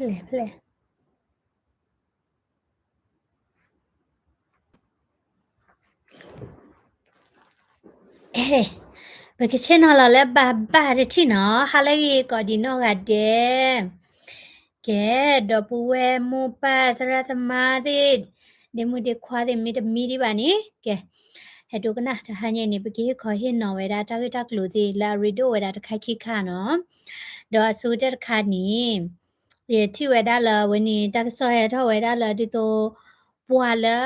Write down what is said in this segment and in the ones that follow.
ဖျဲၣ် ဖျဲၣ် ပကဆ့ၣ်နီၤလီၤလၢဘၣ်ဘၣ်တထံၣ်နီၤ, ဟါလၢအဂ့ၤကိးဒံးနီၢ်ဂၤဒဲး. ကဲ, ဒီပုၢ်ဝဲၢ်မိၢ်ပၢ်သရၣ်သမါသ့ၣ်, ဒ့မုၣ်ဒ့ခွါသ့ၣ်မ့ၢ်တမံဒံးဘၣ်န့ၣ်, ကဲ, ဟဲဒိကနၣ် တဟါညါန့ၣ် ပကဟ့ၣ်ခီဟ့ၣ်နီၤဝဲဒၣ်တၢ်ဂ့ၢ်တၢ်ကျိၤသ့ၣ်လၢအရ့ဒိၣ်ဝဲဒၣ်တခါခံခါနီၤ. ဒီးအဆိကတၢၢ်တခါန့ၣ် ယထံၣ်ဝဲဒၣ်လၢအဝဲန့ၣ် တၢ်ကစီၣ်ဟဲထီၣ်ဝဲဒၣ်လၢဒ်သိး ပှၤလၢ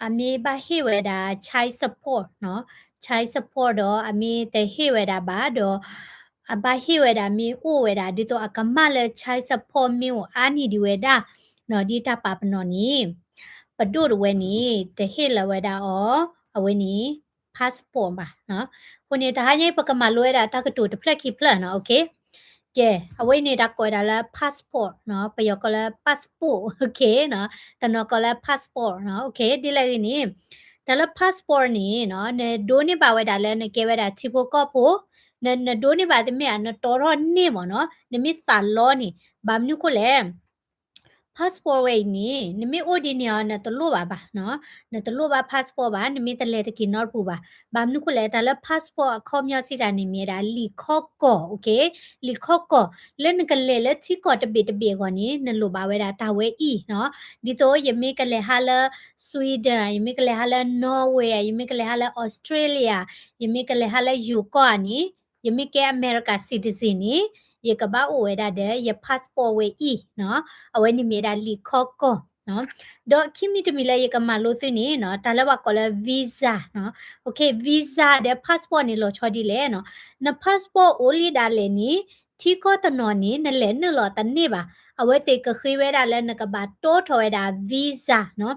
အမ့ၢ်ဘၣ်ဟ့ၣ်ဝဲဒၣ် child support နီၤ, child support ဒီးအမ့ၢ်တဟ့ၣ်ဝဲဒၣ်ဘၣ်ဒီး အဘၣ်ဟ့ၣ်ဝဲဒၣ်မ့ၢ်အိၣ်ဝဲဒၣ် ဒ်သိးအကမၣ်လၢ child support မ့ၢ်အိၣ်အါန့ၢ်ဒံးဝဲဒၣ်နီၤ, ဒ်တၢ်ပာ်ပနီၣ်န့ၣ် ပဒိၣ်တဝဲန့ၣ် တဟ့ၣ်လၢၤဝဲဒၣ်အီၤ အဝဲန့ၣ် passport ဘၣ်နီၤ. အဃိန့ၣ် တဟါညါအံၤ ပကမၤလိဝဲဒၣ်တၢ်ကတိၤတဖျၢၣ်ခံဖျၢၣ်နီၤ, ကဲ, အဝဲအံၤန့ၣ် တၢ်ကိးဝဲဒၣ်လၢ passport နီၤ, ပယီၤကိးလၢ passport, တနီၤကိးလၢ passport နီၤ, ဒ်လဲၣ်ဂ့ၤန့ၣ်, တၢ်လၢ passport န့ၣ်နီၤ နဒိးန့ၢ်ဘၣ်ဝဲဒၣ်လၢ နကဲဝဲဒၣ်ထံဖိကီၢ်ဖိ, နဒိးန့ၢ်ဘၣ်တမ့ၢ်ဧါ, နတီထီၣ်န့ၢ်မ့ၢ်နီၤ, နမ့ၢ်သးလီန့ၣ်, ဘၣ်မနုၤဃိလဲၣ် passport ဝဲအံၤန့ၣ် နမ့ၢ်အိၣ်ဒ်န့ၣ်အီၤ နတလိၣ်ဘၣ်ဘၣ်နီၤ, နတလိၣ်ဘၣ် passport ဘၣ်, နမ့ၢ်တလဲၤတက့ၤနီတပူၤဘၣ်. ဘၣ်မနုၤဃိလဲၣ် တၢ်လၢ passport အခီပညီစံးတၢ်န့ၣ် မ့ၢ်ဝဲဒၣ်လံာ်ခီကီၢ်, လံာ်ခီကီၢ် လၢနကလဲၤလၢထံကီၢ်တဘ့ၣ်တဘ့ၣ်အဂီၢ်န့ၣ် နလိၣ်ဘၣ်ဝဲဒၣ်တၢ်ဝဲအံၤနီၤ. ဒ်သိးယမ့ၢ်ကလဲၤဟးလၢ Sweden, ယမ့ၢ်ကလဲၤဟးလၢ Norway, ယမ့ၢ်ကလဲၤဟးလၢ Australia, ယမ့ၢ်ကလဲၤဟးလၢယိၤကီၢ်ဧါန့ၣ်, ယမ့ၢ်ကဲ America citizen န့ၣ် ယကဘၣ်အိၣ်ဝဲဒၣ်ဒီးယ passport ဝဲအံၤနီၤ. အဝဲန့ၣ်မ့ၢ်ဝဲဒၣ်လံာ်ခီကီၢ်နီၤ. ဒီးခံမံၤတမံၤလၢယကမၤလိသုန့ၣ်နီၤ, တၢ်လၢပှၤကိးလၢ visa နီၤ. visa ဒီး passport န့ၣ် လီၤဆီဒ်လဲၣ်နီၤ. န passport အိၣ်လံဒၣ်လဲာ်န့ၣ် ထံကီၢ်တနီၤန့ၣ် နလဲၤနုာ်လီၤတန့ၢ်ဘၣ်. အဝဲသ့ၣ်ကဃ့ဝဲဒၣ်လၢနကဘၣ်တီထီၣ်ဝဲဒၣ် visa နီၤ.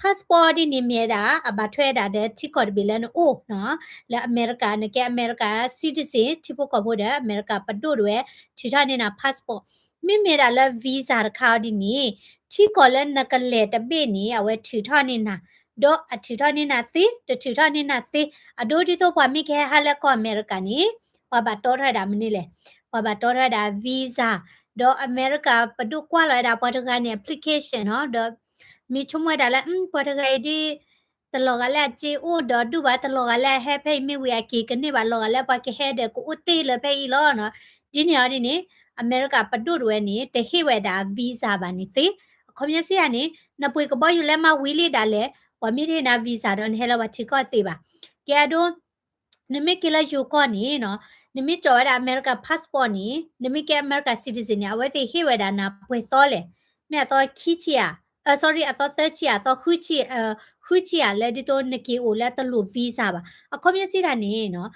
passport ဒ်န့ၣ်မ့ၢ်ဝဲဒၣ် အဘၣ်ထွဲဝဲဒၣ်ဒီးထံကီၢ်တဘ့ၣ်လၢနအိၣ်နီၤ. လၢ America နကဲ America citizen ထံဖိကီၢ်ဖိဒီး America ပဒိၣ်တဝဲ ထုးထီၣ်န့ၢ်နၤ passport. မ့မ့ၢ်ဒၣ်လၢ visa တခါအီၤဒ်န့ၣ် ထံကီၢ်လၢနကလဲၤတဘ့ၣ်န့ၣ် အဝဲထုးထီၣ်န့ၢ်နၤ, ဒီးအထုးထီၣ်န့ၢ်နၤသ့ တထုးထီၣ်န့ၢ်နၤသ့. အဒိဒ်သိးပှၤမ့ၢ်ကဟဲဟးလၢကီၢ်အမဲရကၤန့ၣ် ပှၤဘၣ်တီထီၣ်ဝဲဒၣ်မနုၤလဲၣ်, ပှၤဘၣ်တီထီၣ်ဝဲဒၣ် visa, ဒီးအမဲရကၤ ပဒိၣ်ကွၢ်လီၤဝဲဒၣ်ပှၤတဂၤန့ၣ် application နီၤ, ဒီးမ့ၢ်ဆိကမိၣ်ဝဲဒၣ်လၢ ပှၤတဂၤအံၤဒ် တလီၤဂာ်လၢအစ့အိၣ်ဒီးဒူၣ်ဘၣ်, တလီၤဂာ်လၢအဟဲဖဲအံၤမ့ၢ်ဝံၤအက့ၤကန့ၢ်ဘၣ်, လီၤဂာ်လၢပှၤကဟဲဒီးကအိၣ်တ့ၢ်လၢဖဲအံၤလီၤနီၤ. ဒ်န့ၣ်အီၤဒ်န့ၣ် အမဲရကၤပဒိၣ်တဝဲန့ၣ် တဟ့ၣ်ဝဲဒၣ် visa ဘၣ်န့ၣ်သ့. အခီပညီစံးယၤန့ၣ် နပှ့ၤကဘီယူၤလဲမၤဝံၤလံဒၣ်လဲာ်, ပှၤမ့ၢ်တဟ့ၣ်နၤ visa ဒီးနဟဲလၢပှၤထံကီၢ်သ့ဘၣ်. ကဲအဒိ နမ့ၢ်က့ၤလၢယိၤကီၢ်န့ၣ်နီၤ, နမ့ၢ်ကၠီၣ်ဝဲဒၣ် America passport န့ၣ်, နမ့ၢ်ကဲ America citizen န့ၣ် အဝဲသ့ၣ်ဟ့ၣ်ဝဲဒၣ်နၤပှဲၤသီလဲၣ်. မ့ၢ်အသီခံဆံဧါ, အ sorry, အသီသၢဆံဧါ, အသီဃုဆံ, ဃုဆံဧါ လၢဒ်သိးနက့ၤအိၣ်လၢတလိၣ် visa ဘၣ်. အခီပညီစံးတၢ်န့ၣ်နီၤ,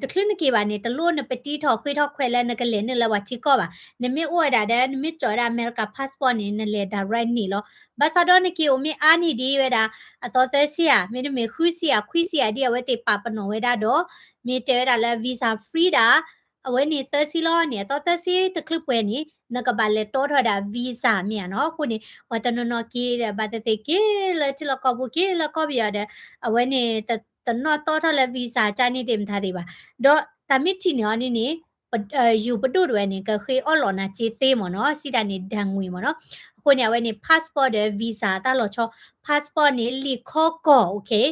တချုးနက့ၤဘၣ်န့ၣ် တလိၣ်နပတံထီၣ်ဃ့ထီၣ်ခွဲးလၢနကလဲၤနုာ်လၢပှၤထံကီၢ်ဘၣ်. နမ့ၢ်အိၣ်ဝဲဒၣ်ဒီး နမ့ၢ်ကၠီၣ်ဝဲဒၣ် America passport န့ၣ် နလဲၤ direct န့ၣ်လီၤ. ဘၣ်ဆၣ်ဒီးနက့ၤအိၣ်မ့ၢ်အါန့ၢ်ဒံးဝဲဒၣ် အသီသၢဆံဧါ, မ့တမ့ၢ်ဃုဆံဧါ, ခွံဆံဧါဒ်အဝဲသ့ၣ်ပာ်ပနီၣ်ဝဲဒၣ်ဒီး, မ့ၢ်တဲဝဲဒၣ်လၢ visa free ဒၣ် အဝဲန့ၣ်သၢဆံလီၤန့ၣ်, အသီသၢဆံတချုးပှဲၤန့ၣ် နကဘၣ်လဲၤတီထီၣ်ဝဲဒၣ် visa မ့ၢ်ဧါနီၤ. အဃိန့ၣ် ပှၤတနီၤနီၤက့ၤဒီး ဘၣ်သ့ၣ်သ့ၣ်က့ၤလၢထံလီၢ်ကီၢ်ပူၤ က့ၤလၢကီၢ်ပယီၤဒီး အဝဲန့ၣ် တနီၣ်တီထီၣ်လၢ visa ကန့ၣ်သ့ၣ်မတၤသ့ၣ်ဘၣ်. ဒီးတၢ်မ့ၢ်ထံၣ်န့ၢ်အီၤဒ်န့ၣ် ပ ယိၤပဒိၣ်တဝဲန့ၣ် ကဃ့အီၣ်လီၤနၤစ့သ့မ့ၢ်နီၤ, စံးတၢ်န့ၣ် ဒၣ်ငွေ့မ့ၢ်နီၤ. အဃိန့ၣ် အဝဲန့ၣ် passport ဒီး visa တၢ်လီၤဆီ, passport န့ၣ် လံာ်ခီကီၢ်, okay,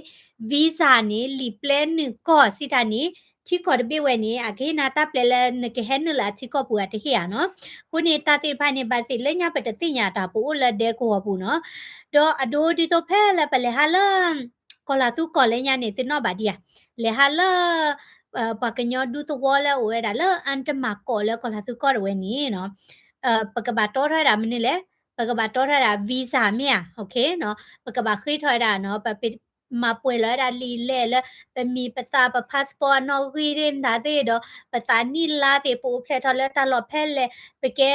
visa န့ၣ် လံာ်ပျဲနုာ်ကီၢ်, စံးတၢ်န့ၣ် ထံကီၢ်တဘ့ၣ်ဝဲန့ၣ် အကဟ့ၣ်နၤတၢ်ပျဲလၢနကဟဲနုာ်လၢအထံကီၢ်ပူၤအတဟ့ၣ်ဧါနီၤ. အဃိန့ၣ် တၢ်သ့ၣ်တဖၣ်န့ၣ် ဘၣ်သ့ၣ်လၢညါပတသ့ၣ်ညါတၢ် ပအိၣ်လၢဒဲကဝီၤပူၤနီၤ. ဒီးအဒိဒ်သိးဖဲလၢပလဲၤဟးလၢ ကီၢ်လၤသူကီၢ်လၢညါန့ၣ် သုနီၣ်ဘၣ်ဒံးဧါ, လဲၤဟးလၢ ပှၤကညီဒူသဝီလၢအိၣ်ဝဲဒၣ်လၢ အါတမၢ်ကီၢ်လၢကီၢ်လၤသူကီၢ်တဝဲန့ၣ်နီၤ, ပကဘၣ်တီထီၣ်ဝဲဒၣ်မနုၤလဲၣ်, ပကဘၣ်တီထီၣ်ဝဲဒၣ် visa မ့ၢ်ဧါ, okay နီၤ, ပကဘၣ်ဃ့ထီၣ်ဝဲဒၣ်နီၤ, ပမၤပှဲၤလီၤဝဲဒၣ်လံာ်လဲၢ်လၢ ပမံၤပသၣ် ပ passport အနီၣ်ဂံၢ်သ့ၣ်မတၤသ့ၣ်ဒီး ပသးနံၣ်လါသ့ၣ် ပအိၣ်ဖျဲၣ်ထီၣ်လၢတၢ်လီၢ်ဖဲလဲၣ်, ပကဲ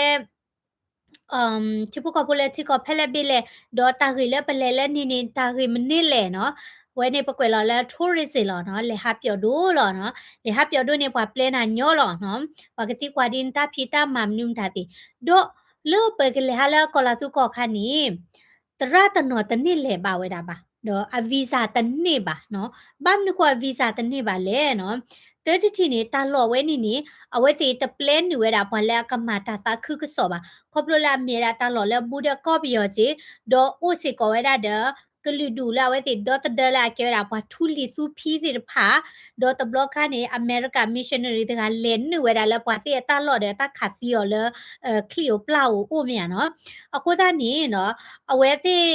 ထံဖိကီၢ်ဖိလၢထံကီၢ်ဖဲလဲၣ်ဘ့ၣ်လဲၣ်, ဒီးတၢ်ဂ့ၢ်လၢပလဲၤလၢန့ၣ်န့ၣ် တၢ်ဂ့ၢ်မနုၤလဲၣ်နီၤ. အဝဲန့ၣ်ပကွဲးလီၤလၢ tourism လီၤနီၤ, လဲၤဟးပၠီၣ်ဒိလီၤနီၤ. လဲၤဟးပၠီၣ်ဒိန့ၣ် ပှၤပျဲနၤညီလီၤနီၤ, ပှၤကသံကွၢ်ဒ်နတၢ်ဖံးတၢ်မၤမနုၤမတၤသ့ၣ်, ဒီးလၢပကလဲၤဟးလၢကီၢ်လၤသူကီၢ်ခါန့ၣ် သရၣ်တနီၤတန့ၢ်လဲၤဘၣ်ဝဲဒၣ်ဘၣ်, ဒီးအ visa တန့ၢ်ဘၣ်နီၤ. ဘၣ်မနုၤဃိအ visa တန့ၢ်ဘၣ်လဲၣ်နီၤ. သၢထံၣ်န့ၣ် တၢ်လီၢ်ဝဲန့ၣ်န့ၣ် အဝဲသ့ၣ်တပျဲနုာ်ဝဲဒၣ်ပှၤလၢအကမၤတၢ်သးခုကစီၣ်ဘၣ်. ခီဖျိလၢအမ့ၢ်ဝဲဒၣ်တၢ်လီၢ်လၢ border ကီၢ်ပယီၤစ့ၢ်, ဒီးအိၣ်စ့ၢ်ကီးဝဲဒၣ်ဒီး ကလုာ်ဒူၣ်လၢအဝဲသ့ၣ်ဒီသဒၢလၢအကဲဝဲဒၣ်ပှၤထူလံၤသူဖံသ့ၣ်တဖၣ်, ဒီးတဘျီခါန့ၣ် အမဲရကၤ missionary တဂၤလဲၤနုာ်ဝဲဒၣ်လၢပှၤသ့ၣ်အတၢ်လီၢ်ဒီးတၢ်ခးသံအီၤလၢ ချံၣ်ဧိၤပျၢ်ဧိၤအိၣ်မ့ၢ်ဧါနီၤ. အဃိသတးန့ၣ်နီၤ အဝဲသ့ၣ်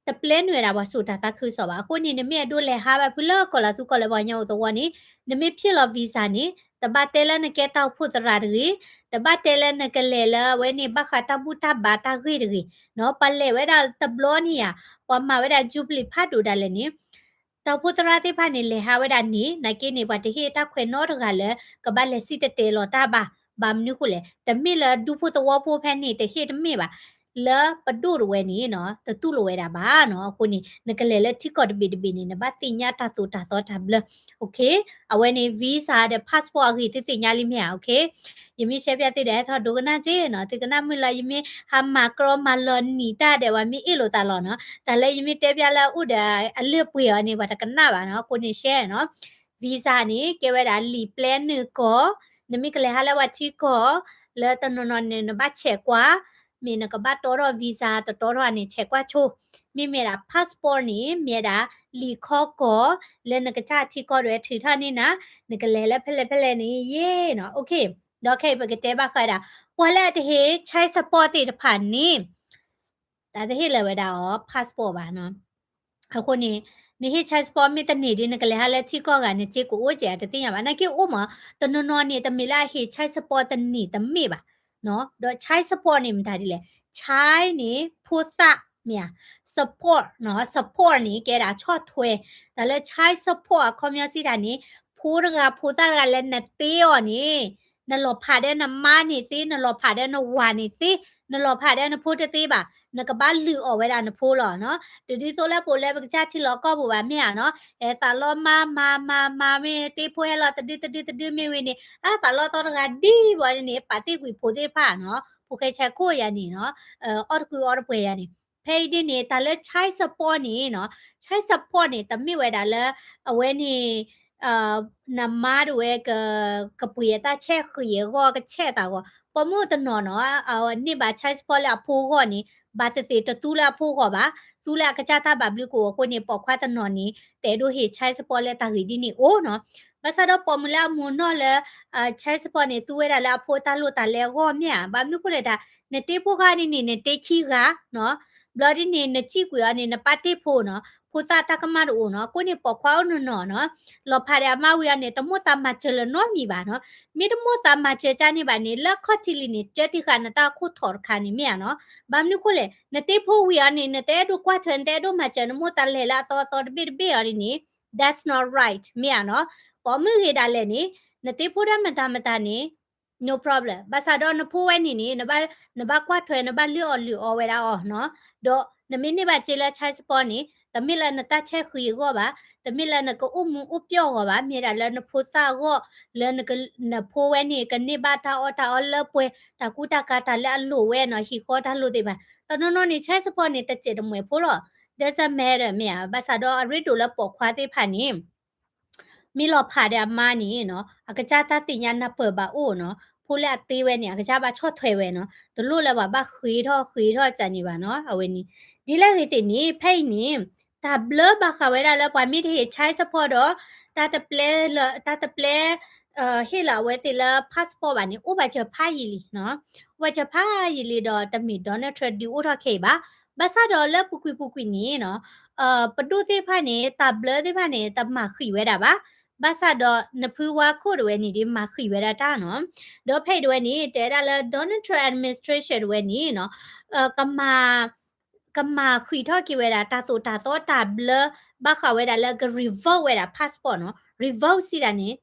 တပျဲနုာ်ဝဲဒၣ်ပှၤစိာ်တၢ်သးခုကစီၣ်ဘၣ်. အဃိန့ၣ် နမ့ၢ်အဲၣ်ဒိးလဲၤဟးဘၣ်ဖုလၢကီၢ်လီၤသူကီၢ်လီၤပှၤကညီအိၣ်သဝီန့ၣ် နမ့ၢ်ဖျ့ၣ်လီၤ visa န့ၣ် တဘၣ်တဲလၢနကဲတၢ်အိၣ်ဖှိၣ်သရၣ်တဂ့ၤ, တဘၣ်တဲလၢနကလဲၤလၢအဝဲန့ၣ် ဘၣ်ဃးတၢ်ဘူၣ်တၢ်ဘါတၢ်ဂ့ၢ်တဂ့ၤနီၤ. ပှၤလဲၤဝဲဒၣ်တဘျီန့ၣ်ဧါ, ပှၤမၤဝဲဒၣ် jubilee ဖးဒိၣ်ဒၣ်လဲာ်န့ၣ် တၢ်အိၣ်ဖှိၣ်သရၣ်သ့ၣ်တဖၣ်န့ၣ် လဲၤဟးဝဲဒၣ်န့ၣ် နာ်က့န့ၣ် ပှၤတဟ့ၣ်တၢ်ခွဲးနီတဂၤလၢ ကဘၣ်လဲၤစံၣ်တဲၤတဲလီၤတၢ်ဘၣ်. ဘၣ်မနုၤဃိလဲၣ်, တမ့ၢ်လၢဒူဖိသဝီဖိဖဲန့ၣ် တဟ့ၣ်တမ့ၢ်ဘၣ်. လၢပဒိၣ်တဝဲန့ၣ်နီၤ တတူၢ်လိာ်ဝဲဒၣ်ဘၣ်နီၤ. အဃိန့ၣ် နကလဲၤလၢထံကီၢ်တဘ့ၣ်တဘ့ၣ်န့ၣ် နဘၣ်သ့ၣ်ညါတၢ်သိၣ်တၢ်သီတၢ်ဘျၢ OK, အဝဲန့ၣ် visa ဒီး passport အဂ့ၢ်သုသ့ၣ်ညါလံမ့ၢ်ဧါ, OK. ယမ့ၢ်ရှဲပၠးသုဒီး ဟဲထီၣ်ဒိကနၣ်က့နီၤ, သုကနၣ်မုာ်လၢယမ့ၢ်ဟးမၤကြီမၤလီၤနံၤတၢ်ဒီး ပှၤမ့ၢ်အ့ၣ်လိာ်သးလီၤနီၤ. တၢ်လၢယမ့ၢ်တဲပၠးလၢအအိၣ်ဒီးအလၢၢ်ပှဲၤအီၤန့ၣ် ပှၤတကနၣ်ဘၣ်နီၤ. အဃိန့ၣ်ရှဲနီၤ, visa န့ၣ် ကဲဝဲဒၣ်လံာ်ပျဲနုာ်ကီၢ်, နမ့ၢ်ကလဲၤဟးလၢပှၤထံကီၢ် လၢတနီၤနီၤန့ၣ် နဘၣ်ဆဲးကွၢ်, မ့ၢ်နကဘၣ်တီထီၣ် visa တတီထီၣ်န့ၣ် ဆဲးကွၢ်ဆိ, မ့မ့ၢ်ဒၣ် passport န့ၣ် မ့ၢ်ဒၣ်လံာ်ခီကီၢ် လၢနကစၢ်ထံကီၢ်ဒီးထုးထီၣ်န့ၢ်နၤ, နကလဲၤလၢဖဲလဲၣ်ဖဲလဲၣ်န့ၣ်ယဲနီၤ, OK. ဒီးခဲအံၤပကတဲဘၣ်ဃးဒၣ် ပှၤလၢအတဟ့ၣ် child support သ့ၣ်တဖၣ်န့ၣ် တၢ်တဟ့ၣ်လၢၤဝဲဒၣ်အီၤ passport ဘၣ်နီၤ. အဃိန့ၣ် နဟ့ၣ် child support မ့ၢ်တန့ၢ်ဒီး နကလဲၤဟးလၢထံကီၢ်ဂၤ နစ့ကိးအိၣ်ကဲး တသ့ၣ်ညါဘၣ်. နာ်က့အိၣ်မး, တနီၤနီၤန့ၣ် တမ့ၢ်လၢအဟ့ၣ် child support တန့ၢ်တမ့ၢ်ဘၣ်. ဒီး child support န့ၣ် မတၤဒ်လဲၣ်, child န့ၣ် ဖိသၣ်မ့ၢ်ဧါ, support နီၤ, support န့ၣ် ကဲဒၣ်ဆီၣ်ထွဲ, တၢ်လၢ child support အခီပညီစံးတၢ်န့ၣ် ဖိတဂၤဖိသၣ်တဂၤလၢနတ့အီၤန့ၣ် နလီၤဖးဒီးနမါန့ၣ်သ့, နလီၤဖးဒီးနဝၤန့ၣ်သ့, နလီၤဖးဒီးနဖိတသ့ဘၣ်, နကဘၣ်လုၢ်အီၣ်ဝဲဒၣ်နဖိလီၤနီၤ. တဒုသိးလၢပအိၣ်လၢပကစၢ်ထံလီၢ်ကီၢ်ပူၤဘၣ်မ့ၢ်ဧါနီၤ, အဲ သးလီမါမၤမၤမၤမ့ၢ်တ့ဖိဟဲလီၤတဒုတဒုတဒုမ့ၢ်ဝံၤန့ၣ် အသးလီသီတဂၤဒ်ဘၣ်န့ၣ် ပာ်သ့ၣ်ကွံာ်ဖိသ့ၣ်တဖၣ်နီၤ, ဖိၣ်ဃဲဆဲးခိၣ်ယၤန့ၣ်နီၤ, အီၣ်တကုအီတပှဲၤယၤန့ၣ်. ဖဲအံၤဒ်န့ၣ် တၢ်လၢ child support န့ၣ်နီၤ, child support န့ၣ် တမ့ၢ်ဝဲဒၣ်လၢ အဝဲန့ၣ် နမါတဝဲ ကပှ့ၤအတၢ်ဆဲးဃံးအဂီၢ် ကဆဲးသးဂီၢ်, ပိာ်မုၣ်တနီၤနီၤ အန့ၢ်ဘၣ် child support လၢအဖိဂီၢ်န့ၣ် ဘၣ်သ့ၣ်သ့ၣ်တသူလၢအဖိဂီၢ်ဘၣ်, သူလၢအကစၢ်တၢ်ဘၣ်ဘျုးကအိၣ်အဃိန့ၣ် ပိာ်ခွါတနီၤန့ၣ် တအဲၣ်ဒိးဟ့ၣ် child support လၢတၢ်ဂ့ၢ်ဒ်န့ၣ်အိၣ်နီၤ. ဘၣ်ဆၣ်ဒီးပိာ်မုၣ်လၢအမိၢ်နီၢ်လၢ child support န့ၣ် သူဝဲဒၣ်လၢအဖိတၢ်လိၣ်တၢ်လဲအဂီၢ်မ့ၢ်ဧါ, ဘၣ်မနုၤဃိလဲၣ်တၢ် နတ့ဖိဂၤန့ၣ်န့ၣ် နတ့ခံဂၤနီၤ, ဘျီဒ်န့ၣ် နစံၣ်ကွံာ်အီၤန့ၣ် နပာ်တ့ၢ်ဖိနီၤ, ဖိသၣ်တၢ်ကမၣ်တအိၣ်နီၤ, အဃိန့ၣ် ပိာ်ခွါအိၣ်နီၢ်နီၢ်နီၤ, လီၤဖးဒီးအမါဝံၤအီၤန့ၣ် တမိၣ်သးမၤစၢၤလၢၤနီတမံၤဘၣ်နီၤ, မ့ၢ်တမိၣ်သးမၤစၢၤကၢ်န့ၣ်ဘၣ်န့ၣ် လၢခီၣ်ထံးလံၤန့ၣ် ကၢတံၢ်ဃာ်နတၢ်အိၣ်ခိၣ်ထီၣ်တခါန့ၣ်မ့ၢ်ဧါနီၤ, ဘၣ်မနုၤဃိလဲၣ် နတ့ဖိဝံၤအီၤန့ၣ် နတအဲၣ်ဒိးကွၢ်ထွဲ နတအဲၣ်ဒိးမၤစၢၤ နမိၣ်သးလဲၤလၢအသီအသီတဘ့ၣ်တဘ့ၣ်အီၤဒ်န့ၣ် that's not right မ့ၢ်ဧါနီၤ, ပိာ်မုၣ်ဂ့ၤဒၣ်လဲာ်န့ၣ် နတ့ဖိဒၣ်မတၤမတၤန့ၣ် no problem, ဘၣ်ဆၣ်ဒီးနဖိဝဲန့ၣ်န့ၣ် နဘၣ်ကွၢ်ထွဲ နဘၣ်လုၢ်အီၣ်လုၢ်အီဝဲဒၣ်အီၤနီၤ, ဒီးနမ့ၢ်န့ၢ်ဘၣ်စ့လၢ child support န့ၣ် တမ့ၢ်လၢနတၢ်ဆဲးဃံးအဂီၢ်ဘၣ်, တမ့ၢ်လၢနကအိၣ်မူအိၣ်ပျီၢ်အဂီၢ်ဘၣ်, မ့ၢ်ဒၣ်လၢနဖိသၣ်အဂီၢ် လၢနဖိဝဲန့ၣ် ကန့ၢ်ဘၣ်တၢ်အီၣ်တၢ်အီလၢပှဲၤ တၢ်ကူတၢ်ကၤတၢ်လၢအလိၣ်ဝဲနီၤ, ဟံၣ်ဃီတၢ်လိၣ်သ့ၣ်တဖၣ်, တနီၤနီၤန့ၣ် child support န့ၣ် တစဲးတမှဲၤဖိလီၤ, doesn't matter မ့ၢ်ဧါ, ဘၣ်ဆၣ်ဒီးအရ့ဒိၣ်လၢပိာ်ခွါသ့ၣ်တဖၣ်န့ၣ် မ့ၢ်လီၤဖးဒီးအမါန့ၣ်နီၤ အကစၢ်တၢ်သ့ၣ်ညါနၢ်ပၢၢ်ဘၣ်အိၣ်နီၤ, ဖိလၢအသ့ဝဲန့ၣ် အကစၢ်ဘၣ်ဆီၣ်ထွဲဝဲနီၤ, တလိၣ်လၢပှၤဘၣ်ဃ့ထီၣ်ဃ့ထီၣ်ကၢ်န့ၣ်ဘၣ်နီၤ, အဝဲန့ၣ် ဒ်လဲၣ်ဂ့ၤသ့ၣ်န့ၣ် ဖဲအံၤန့ၣ် တၢ်ဘျၢဘၣ်ဃးဝဲဒၣ်လၢပှၤမ့ၢ်တဟ့ၣ် child support ဒီး တၢ်တပျဲလၢ တၢ်တပျဲ ဟ့ၣ်လီၤအဝဲသ့ၣ်လၢ passport ဘၣ်န့ၣ် အိၣ်ဘၣ်စၢၤဖးယံာ်လံနီၤ, အိၣ်ဘၣ်စၢၤဖးယံာ်လံဒီး တမ့ၢ် Donald Trump ဒုးအိၣ်ထီၣ်ခဲအံၤဘၣ်, ဘၣ်ဆၣ်ဒီးလၢပူၤကွံာ်ပူၤကွံာ်န့ၣ်နီၤ ပဒိၣ်သ့ၣ်တဖၣ်န့ၣ် တၢ်ဘျၢသ့ၣ်တဖၣ်န့ၣ် တမၤဃံးဝဲဒၣ်ဘၣ်, ဘၣ်ဆၣ်ဒီးနဖုဝါခိၣ်တဝဲန့ၣ်ဒ်မၤဃံးဝဲဒၣ်တၢ်နီၤ, ဒီးဖဲအံၤတဝဲန့ၣ် တဲဝဲဒၣ်လၢ Donald Trump administration တဝဲန့ၣ်နီၤ ကမၤ ကမၤဃံးထီၣ်က့ၤဝဲဒၣ် တၢ်သိၣ်တၢ်သီတၢ်ဘျၢ ဘၣ်ဃးဝဲဒၣ်လၢက revoke ဝဲဒၣ် passport နီၤ, revoke စံးဒၣ်န့ၣ်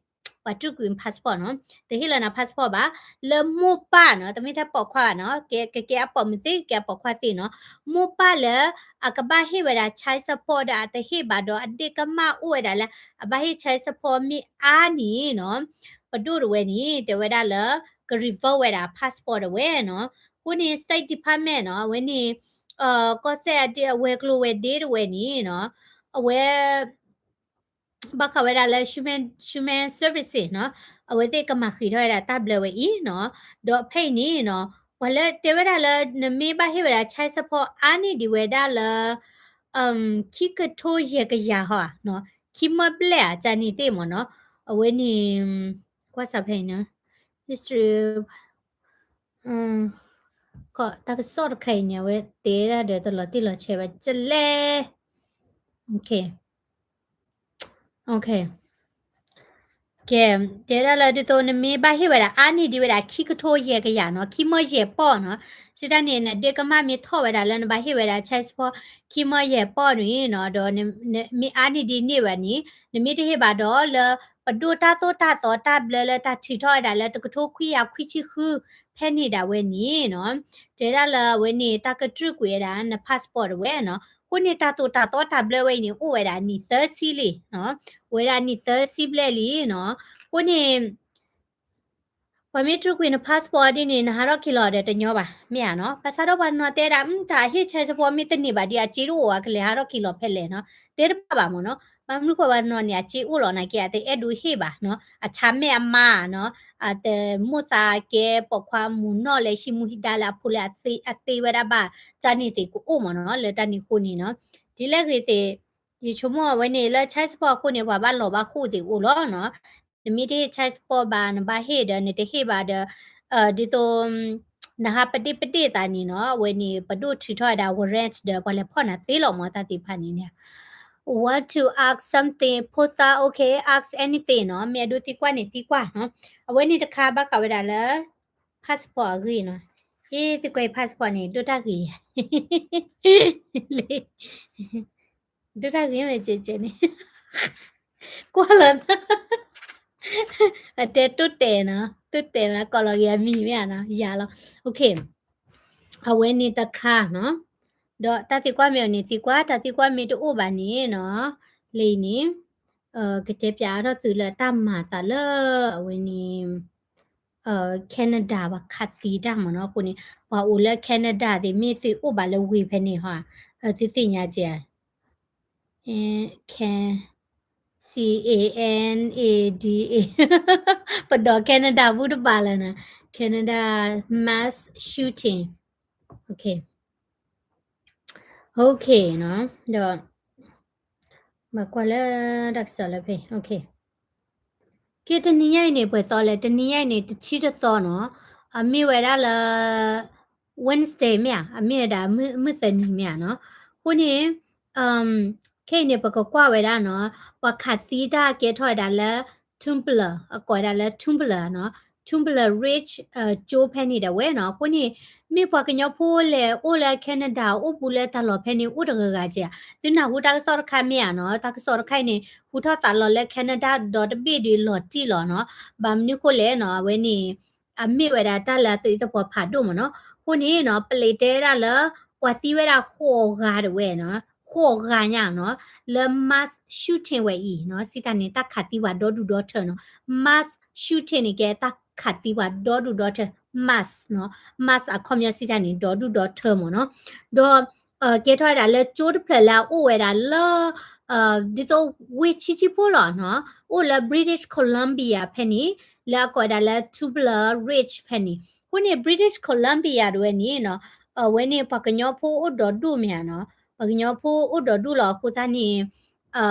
ပှၤတြူာ်ကွံာ် passport နီၤ, တဟ့ၣ်လၢနၤ passport ဘၣ်, လၢမိၢ်ပၢ်နီၤ, တမ့ၢ်ထဲပိာ်ခွါဘၣ်နီၤ, ကကဲအပိာ်မုၣ်သ့ ကကဲအပိာ်ခွါသ့နီၤ, မိၢ်ပၢ်လၢ အကဘၣ်ဟ့ၣ်ဝဲဒၣ် child support ဒီးအတဟ့ၣ်ဘၣ်ဒီး အဒ့ၣ်ကမၣ်အိၣ်ဝဲဒၣ်လၢ အဘၣ်ဟ့ၣ် child support မ့ၢ်အါန့ၣ်နီၤ, ပဒိၣ်တဝဲန့ၣ် တဲဝဲဒၣ်လၢ က revoke ဝဲဒၣ် passport တဝဲနီၤ, အဃိန့ၣ် State Department နီၤ, အဝဲန့ၣ် ကီၢ်စဲၣ်အဝဲၤကျိၤဝဲၤဒ့တဝဲန့ၣ်နီၤ, အဝဲ ဘၣ်ဃးဝဲဒၣ်လၢ human, human services နီၤ, အဝဲသ့ၣ်ကမၤဃံးထီၣ်ဝဲဒၣ်တၢ်ဘျၢဝဲအံၤနီၤ, ဒီးဖဲအံၤန့ၣ်နီၤ, ပှၤလၢတဲဝဲဒၣ်လၢနမ့ၢ်ဘၣ်ဟ့ၣ်ဝဲဒၣ် child support အါန့ၢ်ဒံးဝဲဒၣ်လၢ ခံကထိယဲၢ်ကယၤဟီဧါနီၤ, ခံမၢဘျဲၣ်ဧါ ကန့ၣ်သ့ၣ်မ့ၢ်နီၤ, အဝဲန့ၣ် ကွၢ်စးဖဲအံၤနီၤ, history တၢ်ကစီၣ်တခါအံၤန့ၣ် အဝဲတဲဒၣ်ဒီးတလီၤတံၢ်လီၤဆဲးဘၣ် ကလဲၣ်, ကဲ, တဲဒၣ်လၢဒ်သိးနမ့ၢ်ဘၣ်ဟ့ၣ်ဝဲဒၣ်အါန့ၢ်ဒံးဝဲဒၣ်ခံကထိယဲၢ်ကယၤနီၤ, ခံမၢယဲၢ်ပီၢ်နီၤ, စံးတၢ်န့ၣ် နဒ့ကမၣ်မ့ၢ်ထီၣ်ဝဲဒၣ်လၢနဘၣ်ဟ့ၣ်ဝဲဒၣ် child support ခံမၢယဲၢ်ပီၢ်န့ၣ်နီၤ, ဒီးမ့ၢ်အါန့ၢ်ဒံးန့ၢ်ဝဲန့ၣ် နမ့ၢ်တဟ့ၣ်ဘၣ်ဒီးလၢ ပဒိၣ်တၢ်သိၣ်တၢ်သီတၢ်ဘျၢလၢတၢ်ထုးထီၣ်ဝဲဒၣ်လၢတကထိခွံကယၤခွံဆံဃု ဖဲန့ၣ်ဒၣ်ဝဲန့ၣ်နီၤ, တဲဒၣ်လၢအဝဲန့ၣ် တၢ်ကတြူာ်ကွံာ်ဝဲဒၣ်န passport တဝဲနီၤ, အဃိန့ၣ် တၢ်သိၣ်တၢ်သီတၢ်ဘျၢဝဲအံၤန့ၣ် အိၣ်ဝဲဒၣ်နံၣ်သၢဆံလံနီၤ, ဝဲဒၣ်နံၣ်သၢဆံဘျဲၣ်လံနီၤ, အဃိန့ၣ် ပှၤမ့ၢ်တြူာ်ကွံာ်န passport ဒ်န့ၣ် နဟးထီၣ်က့ၤလီၤဒီးတညီဘၣ် မ့ၢ်ဧါနီၤ, ဘၣ်ဆၣ်ဒီးပှၤနီၤတဲဒၣ် တၢ်ဟ့ၣ် child support မ့ၢ်တန့ၢ်ဘၣ်ဒီး အစ့တအိၣ်အကလဲၤဟးထီၣ်က့ၤလီၤဖဲလဲၣ်နီၤ, တဲတဘၣ်ဘၣ်မ့ၢ်နီၤ, ဘၣ်မနုၤဃိပှၤနီၤန့ၣ် အစ့အိၣ်လီၤနာ်က့ အတအဲၣ်ဒိးဟ့ၣ်ဘၣ်နီၤ, အဆါမဲာ်အမါနီၤ, အတမိၣ်သးကဲပိာ်ခွါမုၢ်နီၢ်လၢဟံးမူဟံးဒါလၢအဖိလၢအသ့ဝဲဒၣ်ဘၣ်, တၢ်န့ၣ်သ့ၣ်ကအိၣ်မ့ၢ်နီၤ, လၢတၢ်န့ၣ်အဃိန့ၣ်နီၤ, ဒ်လဲၣ်ဂ့ၤသ့ၣ် ယဆိကမိၣ်အဝဲန့ၣ်လၢ child support အဃိန့ၣ် ပှၤဘၣ်လီၤဘၣ်ဃိၣ်သ့ၣ်အိၣ်လီၤနီၤ, နမ့ၢ်တဟ့ၣ် child support ဘၣ် နဘၣ်ဟ့ၣ်ဒီး နတဟ့ၣ်ဘၣ်ဒီး ဒ်သိး နဟးပဒ့ၣ်ပဒ့ၣ်သးန့ၣ်နီၤ, အဝဲန့ၣ် ပဒိၣ်ထုးထီၣ်ဝဲဒၣ် warrant ဒီး ပှၤလဲၤဖီၣ်နၤသ့လီၤမ့ၢ်တၢ်သ့ၣ်တဖၣ်န့ၣ်န့ၣ်, want to ask something ဖိသၣ် okay, ask anything နီၤ, မ့ၢ်အဒိသံကွၢ်န့ၣ်သံကွၢ်နီၤ, အဝဲန့ၣ်တခါဘၣ်ဃးဝဲဒၣ်လၢ passport အဂ့ၢ်နီၤ, အ့ သံကွၢ်အံၤ passport န့ၣ် ဒိၣ်တၢ်ဂ့ၤ ဒိၣ်တၢ်ဂ့ၤမ့ၢ်ကဲကဲန့ၣ်, ကွၢ်လီၤ, အတဲတိၢ်တဲာ်နီၤ, တိၢ်တဲာ်မး ကိးလီၤက့ၤအမံၤမ့ၢ်ဧါနီၤ, ယၤလီၤ, okay, အဝဲန့ၣ်တခါနီၤ, ဒီးတၢ်သံကွၢ်မ့ၢ်အိၣ်န့ၣ်သံကွၢ်, တၢ်သံကွၢ်မ့ၢ်တအိၣ်ဘၣ်န့ၣ်နီၤ, လၢအံၤန့ၣ် ကတဲပၠးအါထီၣ်သုလၢတၢ်မၤသးလၢအဝဲန့ၣ် Canada ပှၤခးသံတၢ်မ့ၢ်နီၤ, အဃိန့ၣ် ပှၤအိၣ်လၢ Canada သ့ၣ်မ့ၢ်သုအိၣ်ဘၣ်လၢဝ့ၢ်ဖဲန့ၣ်ဟီ, သုသ့ၣ်ညါကဲ, Can, C A N A D A, ပဒီး Canada ဘူးတဘၣ်လၢၤနီၤ, Canada mass shooting, okay, okay နီၤ, ဒီး ဘၣ်ကွၢ်လၢတၢ်ကစီၣ်လၢဖဲ okay, ကဲတနံၤညါအံၤန့ၣ် ပှဲၤသီလဲၣ်, တနံၤညါအံၤန့ၣ် တဆံတသီနီၤ, အမ့ၢ်ဝဲဒၣ်လၢ Wednesday မ့ၢ်ဧါ, အမ့ၢ်ဝဲဒၣ်မုၢ်သၢနံၤမ့ၢ်ဧါနီၤ, အဃိန့ၣ် ခဲအံၤန့ၣ် ပကကွၢ်ဝဲဒၣ်နီၤ, ပှၤခးသံတၢ်ကဲထီၣ်ဝဲဒၣ်လၢ Tumbler အကိးဝဲဒၣ်လၢ Tumbler နီၤ, Tumbler Ridge ကၠိဖဲန့ၣ်ဒၣ်ဝဲနီၤ, အဃိန့ၣ် မ့ၢ်ပှၤကညီဖိလဲၤအိၣ်လၢ Canada အိၣ်ဘူးလၢတၢ်လီၢ်ဖဲန့ၣ် အိၣ်တဂၤဂၤကဲ, သုနၢ်ဟူတၢ်ကစီၣ်တခါမ့ၢ်ဧါနီၤ, တၢ်ကစီၣ်တခါအံၤန့ၣ် ဟူထီၣ်သးလီၤလၢ Canada ဒီတဘ့ၣ်ဒီးလီၤတံၢ်လီၤနီၤ, ဘၣ်မနုၤဃိလဲၣ်နီၤ, အဝဲန့ၣ် အမ့ၢ်ဝဲဒၣ်တၢ်လၢအသုးသပှၢ်ဖးဒိၣ်မ့ၢ်နီၤ, အဃိန့ၣ်နီၤ ပလံးတဲဒၣ်လၢ ပှၤသံဝဲဒၣ်ဃိးဂၤတဝဲနီၤ, ဃိးဂၤညါနီၤ, လၢ mass shooting ဝဲအံၤနီၤ, စံးတၢ်န့ၣ် တၢ်ခးသံပှၤဒီဒူၣ်ဒီထၢနီၤ, mass shooting န့ၣ်ကဲတၢ်ခးသံပှၤဒီဒူၣ်ဒီထၢ, mass နီၤ, mass အခီပညီစံးတၢ်န့ၣ် ဒီဒူၣ်ဒီထၢမ့ၢ်နီၤ, ဒီး ကဲထီၣ်ဝဲဒၣ်လၢကၠိတဖျၢၣ်လၢအအိၣ်ဝဲဒၣ်လၢ ဒ်သိးဝ့ၢ်ဆံးဆံးဖိလီၤနီၤ, အိၣ်လၢ British Columbia ဖဲန့ၣ် လၢအကိးဝဲဒၣ်လၢ Tumbler Ridge ဖဲန့ၣ်, အဃိန့ၣ် British Columbia တဝဲန့ၣ်နီၤ, အဝဲန့ၣ်ပှၤကညီဖိအိၣ်ဒီဒူၣ်မ့ၢ်ဧါနီၤ, ပှၤကညီဖိအိၣ်ဒီဒူၣ်လီၤအဃိသတးန့ၣ်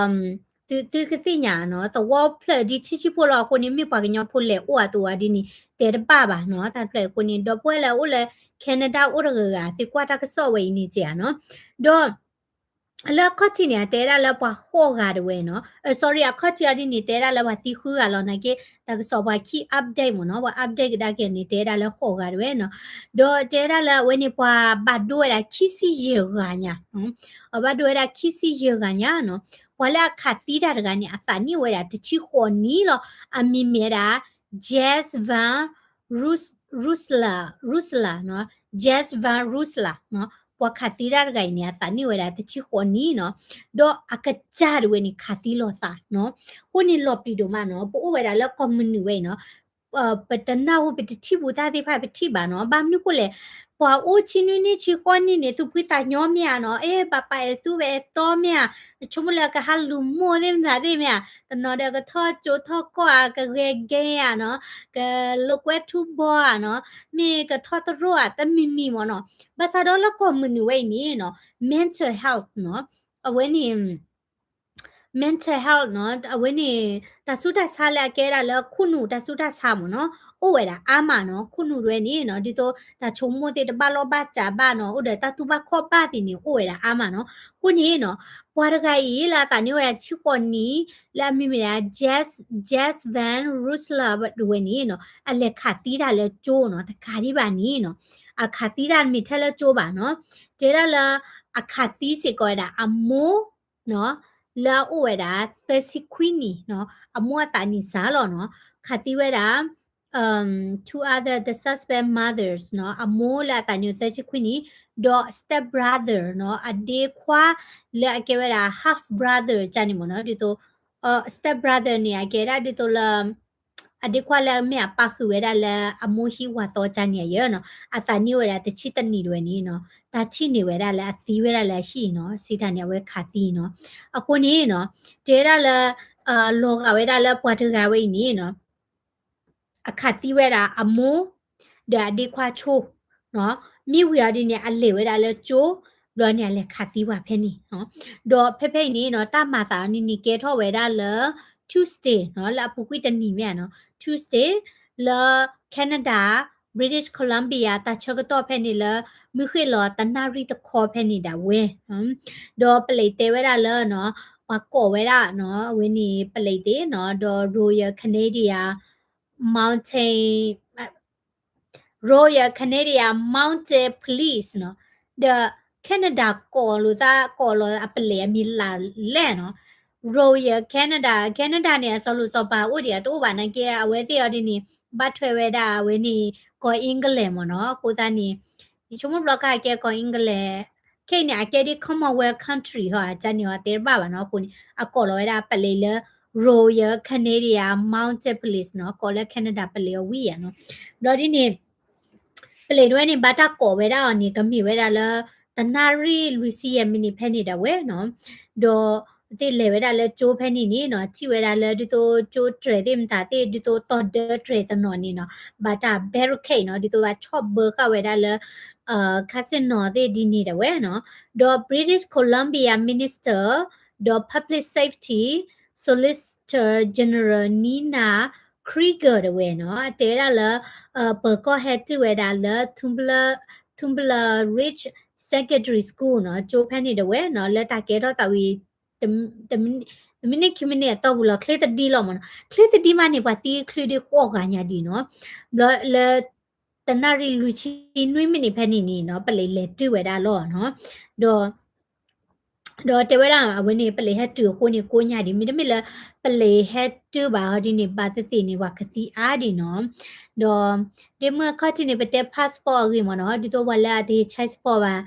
သု သုကသ့ၣ်ညါနီၤ, သဝီဖျၢၣ်ဒ်ဆံးဆံးဖိလီၤအဃိန့ၣ် မ့ၢ်ပှၤကညီဖိလဲၤအိၣ်အသိးဝဲဒ်န့ၣ် တဲတဘၣ်ဘၣ်နီၤ, တၢ်တဖျၢၣ်အံၤအဃိန့ၣ် ဒီပုၢ်ဝဲၢ်လၢအိၣ်လၢ Canada အိၣ်တဂၤဂၤ သုကွၢ်တၢ်ကစီၣ်ဝဲအံၤန့ၣ်ကဲနီၤ, ဒီး လၢအခီၣ်ထံးန့ၣ် အတဲဒၣ်လၢပှၤဃိးဂၤတဝဲနီၤ, sorry အခီၣ်ထံးအီၤဒ်န့ၣ် တဲဒၣ်လၢပှၤသံဃုဂၤလီၤနာ်က့, တၢ်ကစီၣ်ပှၤခံ update မ့ၢ်နီၤ, ပှၤ update ကဒါက့ၤန့ၣ် တဲဒၣ်လၢဃိးဂၤတဝဲနီၤ, ဒီးတဲဒၣ်လၢအဝဲန့ၣ် ပှၤဘၣ်ဒိဝဲဒၣ်ခံဆံယဲၢ်ဂၤညါ, ပှၤဘၣ်ဒိဝဲဒၣ်ခံဆံယဲၢ်ဂၤညါနီၤ, ပှၤလၢအခးသံတၢ်တဂၤန့ၣ် အသးနံၣ်ဝဲဒၣ်တဆံဃိးနံၣ်လီၤ, အမံၤမ့ၢ်ဝဲဒၣ် Jess Van Rus, Rusla, Rusla နီၤ, Jess Van Rusla နီၤ, ပှၤခးသံတၢ်တဂၤအံၤန့ၣ် အသးနံၣ်ဝဲဒၣ်တဆံဃိးနံၣ်နီၤ, ဒီးအကစၢ်တဝဲန့ၣ် ခးသံလိာ်သးနီၤ, အဃိန့ၣ်လီၤပျံၤဒိၣ်မးနီၤ, ပအိၣ်ဝဲဒၣ်လၢကီၢ်မနုၤဝဲအံၤနီၤ, ပတနၢ်ဟူ ပတထံၣ်ဘူးတၢ်သ့ၣ်တဖၣ် ပထံၣ်ဘၣ်နီၤ, ဘၣ်မနုၤဃိလဲၣ် ပှၤအိၣ်ဆံနွံနံၣ်ဆံဃိးနံၣ်န့ၣ် သူၣ်ဖှံသးညီမ့ၢ်ဧါနီၤ, အဲ ဘၣ်ပာ်အဲၣ်သူဝဲအဲၣ်သီမ့ၢ်ဧါ, ဆိကမိၣ်လၢကဟးလူၤမိၢ်သ့ၣ်မတၤသ့ၣ်မ့ၢ်ဧါ, တနီၤဒီးကထီၣ်ကၠိထီၣ်ကီၢ်ဧါ, ကဂဲၤကဲဧါနီၤ, ကလိာ်ကွဲထူဘီဧါနီၤ, မ့ၢ်ကထီၣ်တရိၣ်ဧါ, တမံၤမံၤမ့ၢ်နီၤ. ဘၣ်ဆၣ်ဒီးလၢကီၢ်မုၢ်နုာ်ဝဲအံၤန့ၣ်နီၤ, mental health နီၤ, အဝဲန့ၣ် mental health နီၤ, အဝဲန့ၣ် တၢ်ဆူးတၢ်ဆါလၢအကဲဒၣ်လၢခိၣ်နူာ်တၢ်ဆူးတၢ်ဆါမ့ၢ်နီၤ, အိၣ်ဝဲဒၣ်အါမးနီၤ, ခိၣ်နူာ်တဝဲန့ၣ်နီၤ, ဒ်သိးတၢ်ဆိကမိၣ်သ့ၣ်တဘၣ်လီၢ်ဘၣ်စးဘၣ်နီၤ, အိၣ်ဒီးတၢ်တူၢ်ဘၣ်ခီၣ်ဘၣ်သ့ၣ်န့ၣ် အိၣ်ဝဲဒၣ်အါမးနီၤ. အဃိန့ၣ်နီၤ, ပှၤတဂၤအံၤလၢအသးနံၣ်အိၣ်ဝဲဒၣ်ဆံဃိးနံၣ် လၢအမံၤမ့ၢ်ဒၣ် Jess, Jess Van Russler တဝဲန့ၣ်နီၤ, အလဲၤခးသံတၢ်လၢကၠိနီၤ, တကးဒံးဘၣ်န့ၣ်နီၤ, အခးသံတၢ်တမ့ၢ်ထဲလၢကၠိဘၣ်နီၤ, တဲဒၣ်လၢ အခးသံစ့ၢ်ကီးဝဲဒၣ်အမိၢ်နီၤ, လၢအအိၣ်ဝဲဒၣ်သၢဆံခွံနံၣ်နီၤ, အမိၢ်အသးနံၣ်စှၤလီၤနီၤ, ခးသံဝဲဒၣ် two other the suspect mothers နီၤ, အမိၢ်လၢအသးနံၣ်အိၣ်သၢဆံခွံနံၣ်, ဒီး step brother နီၤ, အဒ့ခွါလၢအကဲဝဲဒၣ် half brother ကန့ၣ်မ့ၢ်နီၤ, ဒ်သိး step brother န့ၣ် အကဲဒၣ်ဒ်သိးလၢ အဒ့ခွါလၢမ့ၢ်အပၣ်ဃုာ်ဝဲဒၣ်လၢအမိၢ်ဟံၣ်ဝၤသီကန့ၣ်အယဲၢ်နီၤ, အသးနံၣ်အိၣ်ဝဲဒၣ်တဆံတနံၣ်တဝဲန့ၣ်နီၤ, တၢ်ထံၣ်န့ၢ်ဝဲဒၣ်လၢအသံဝဲဒၣ်လၢအဟံၣ်နီၤ, စံးတၢ်န့ၣ်အဝဲခးသံနီၤ. အဃိန့ၣ်နီၤ, တဲဒၣ်လၢ လီၤဂာ်ဝဲဒၣ်လၢပှၤတဂၤဝဲအံၤန့ၣ်နီၤ အခးသံဝဲဒၣ်အမိၢ် ဒီးအဒ့ခွါဆိ, မ့ၢ်ဝံၤအီၤဒ်န့ၣ် အလဲၤဝဲဒၣ်လၢကၠိ, ဘျီန့ၣ် အလဲၤခးသံပှၤဖဲန့ၣ်, ဒီးဖဲဖဲအံၤန့ၣ်နီၤ တၢ်မၤသးအီၤန့ၣ်န့ၣ် ကဲထီၣ်ဝဲဒၣ်လၢ Tuesday နီၤ, လၢအပူၤကွံာ်တနံၤမ့ၢ်ဧါနီၤ, Tuesday လၢ Canada British Columbia တၢ်ဆၢကတီၢ်ဖဲန့ၣ်လၢ မုၢ်ဃ့ၢ်လီၤတနၣ်ရံၣ်တခီဖဲန့ၣ်ဒၣ်ဝဲ, ဒီးပလံးတဲဝဲဒၣ်လၢနီၤ ပှၤကိးဝဲဒၣ်နီၤ အဝဲန့ၣ်ပလံးသ့ၣ်နီၤ ဒီး Royal Canadian Mountain Royal Canadian Mounted Police နီၤ, ဒီး Canada ကိးလိာ်သး ကိးလီၤအပလံးအမံၤလၢ်လဲၣ်နီၤ, Royal Canada, Canada န့ၣ် အစီၤလိၤစီၤပၤအိၣ်ဒံးဧါ တအိၣ်ဘၣ်နာ်က့ အဝဲသ့ၣ်အီၤဒ်န့ၣ် ဘၣ်ထွဲဝဲဒၣ်အဝဲန့ၣ် ကီၢ် England မ့ၢ်နီၤ, အဃိသတးန့ၣ် ယဆိကမိၣ်ဘျီခါကဲကီၢ် England ခဲအံၤန့ၣ် အကဲဒ် Commonwealth country ဟီ ကန့ၣ်ဟီ တဲတဘၣ်ဘၣ်နီၤ, အဃိန့ၣ် အကိးလီၤဝဲဒၣ်ပလံးလၢ Royal Canadian Mounted Police နီၤ, ကိးလၢ Canada ပလံးအဝံၣ်ဧါနီၤ, ဘျီဒ်န့ၣ် ပလံးတဝဲန့ၣ် ဘၣ်တၢ်ကိးဝဲဒၣ်အီၤန့ၣ် ကမ့ၢ်ဝဲဒၣ်လၢ တနၣ်ရံၣ်လွံၢ်ဆံယဲၢ်မံးနံးဖဲန့ၣ်ဒၣ်ဝဲနီၤ, ဒီးသ့ၣ်လဲၤဝဲဒၣ်လၢကၠိဖဲန့ၣ်န့ၣ်နီၤ, ထံၣ်ဝဲဒၣ်လၢဒ်သိးကၠိတြဲၤသ့ၣ်မတၤသ့ၣ် ဒ်သိးတီၢ်ဒၢတြဲၤတနီၤန့ၣ်နီၤ, ဘၣ်တၢ် barricade နီၤ, ဒ်သိးဘၣ်ဆီၣ်ဘၢဃာ်ဝဲဒၣ်လၢ casino သ့ၣ်ဒ်န့ၣ်ဒၣ်ဝဲနီၤ, ဒီး British Columbia Minister ဒီး Public Safety Solicitor General Nina Krieger တဝဲနီၤ, အတဲဝဲဒၣ်လၢ ပၢၤကီၢ်ဟဲတုၤဝဲဒၣ်လၢ Tumbler, Tumbler Ridge Secondary School နီၤ, ကၠိဖဲန့ၣ်တဝဲနီၤ, လၢတၢ်ကဲထီၣ်သးဝံၤ တမံးနံးခံမံးနံးအတီၢ်ပူၤလီၤ, ချ့သဒံလီၤမ့ၢ်နီၤ, ချ့သဒံမးန့ၣ် ပှၤသံချုးဒံးဃိးဂၤညါဒံးနီၤ, ဘျီလၢ တနၣ်ရံၣ်လွံၢ်ဆံနွံမံးနံးဖဲန့ၣ်န့ၣ်နီၤ, ပလံးလဲၤတုၤဝဲဒၣ်လီၤနီၤ, ဒီး ဒီးတဲဝဲဒၣ် အဝဲန့ၣ် ပလံးဟဲတုၤအဃိန့ၣ် ကိးညါဒံး, မ့တမ့ၢ်လၢ ပလံးဟဲတုၤဘၣ်အီၤဒ်န့ၣ် ဘၣ်သ့ၣ်သ့ၣ်န့ၣ် ပှၤကသံအါဒံးနီၤ, ဒီး ဒ်မုၢ်အခီၣ်ထံးန့ၣ် ပတဲ passport အဂ့ၢ်မ့ၢ်နီၤ, ဒ်သိးပှၤလၢအတဟ့ၣ် passport ဘၣ်,